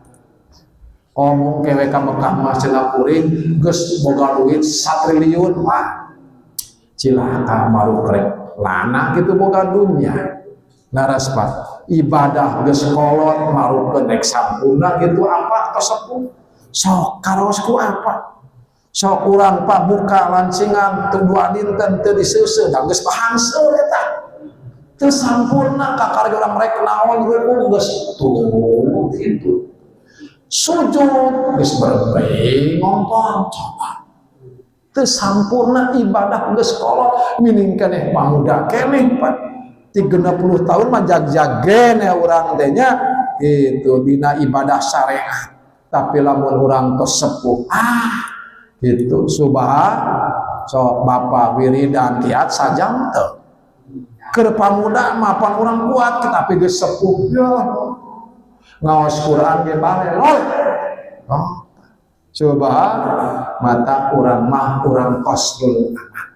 Omong kewe ka Mekah mah cenah kuring geus boga duit 1 triliun wah cilaka baru krek lana gitu boga dunya. Laras Pak ibadah geus kolot marukeun rek sampurna gitu apa atau sepuh sok karaos ku apa sok urang Pak buka lancingan teu dua dinten teu diseuseuh da geus pahangseur eta teu sampurna kakara urang rek naon ruku geus tuh gitu sujud geus berbengong coba teu sampurna ibadah geus kolot mining keneh pamuda keneh Pak 30 tahun mah jag-jagene urang teh nya gitu dina ibadah syariat tapi lamun urang tos sepuh ah gitu subah sok bapak wiridan kiat sajam teu keur pamuda mah pan urang kuat tapi geus sepuh ya ngaos Quran ge balelol oh coba mata urang mah urang qasrul amal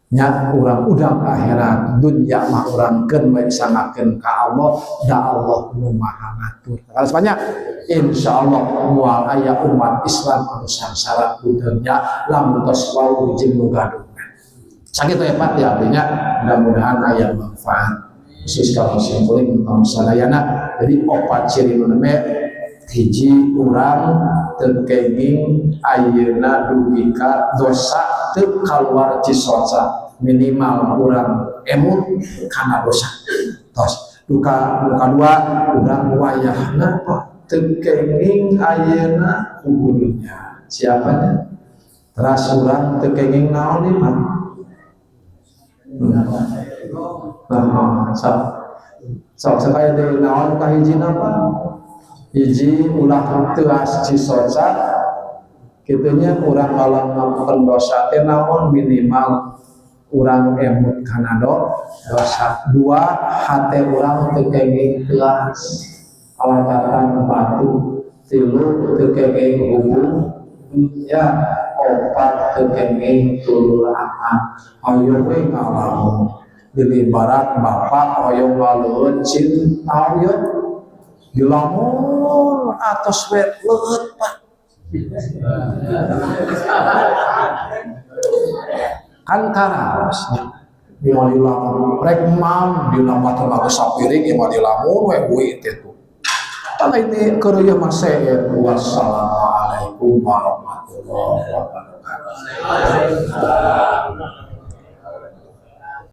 nya urang udang akhirat dunya mah urang keun we sangakeun ka Allah da Allah nu maha ngatur. Kalau banyak insyaallah moal aya umat Islam anu sangsara dunya lamun tos wau jeung nu gaduhna. Sakitu ya Pak ya artinya mudah-mudahan aya manfaat khusus kalau simpuling tentang sadayana. Jadi opat ciri nu neme hiji urang teu kenging ayeuna dugi ka dosa teu kaluar cisoca. Minimal urang emut kana dosa. Tos duka duka dua, urang wayahna, Pak, teu kenging ayeuna kuburunya siapanya. Teras urang teu kenging naon ieu, Pak? Nah, sok sok sakaya deui naon kahijina, Pak? Hiji, ulah teuas cisoca kitu nya. Urang ngalamun dosa teh naon? Minimal urang emut kana dosa. Dua, hate urang teu kenging teuas kalangkatan batu. Tilu, teu kenging hubung ya. Opat, teu kenging tulul aman. Ayo we ngalamun di barat, bapak hoyong ngaleueut cinta ye dilamun atos we leueut, Pak. Kan karaos nya dilamun rek mam dilamun bagus sapiring ieu mah dilamun we hui teh tuh. Kan ini keur ieu mah seet. Wassalamualaikum warahmatullahi wabarakatuh.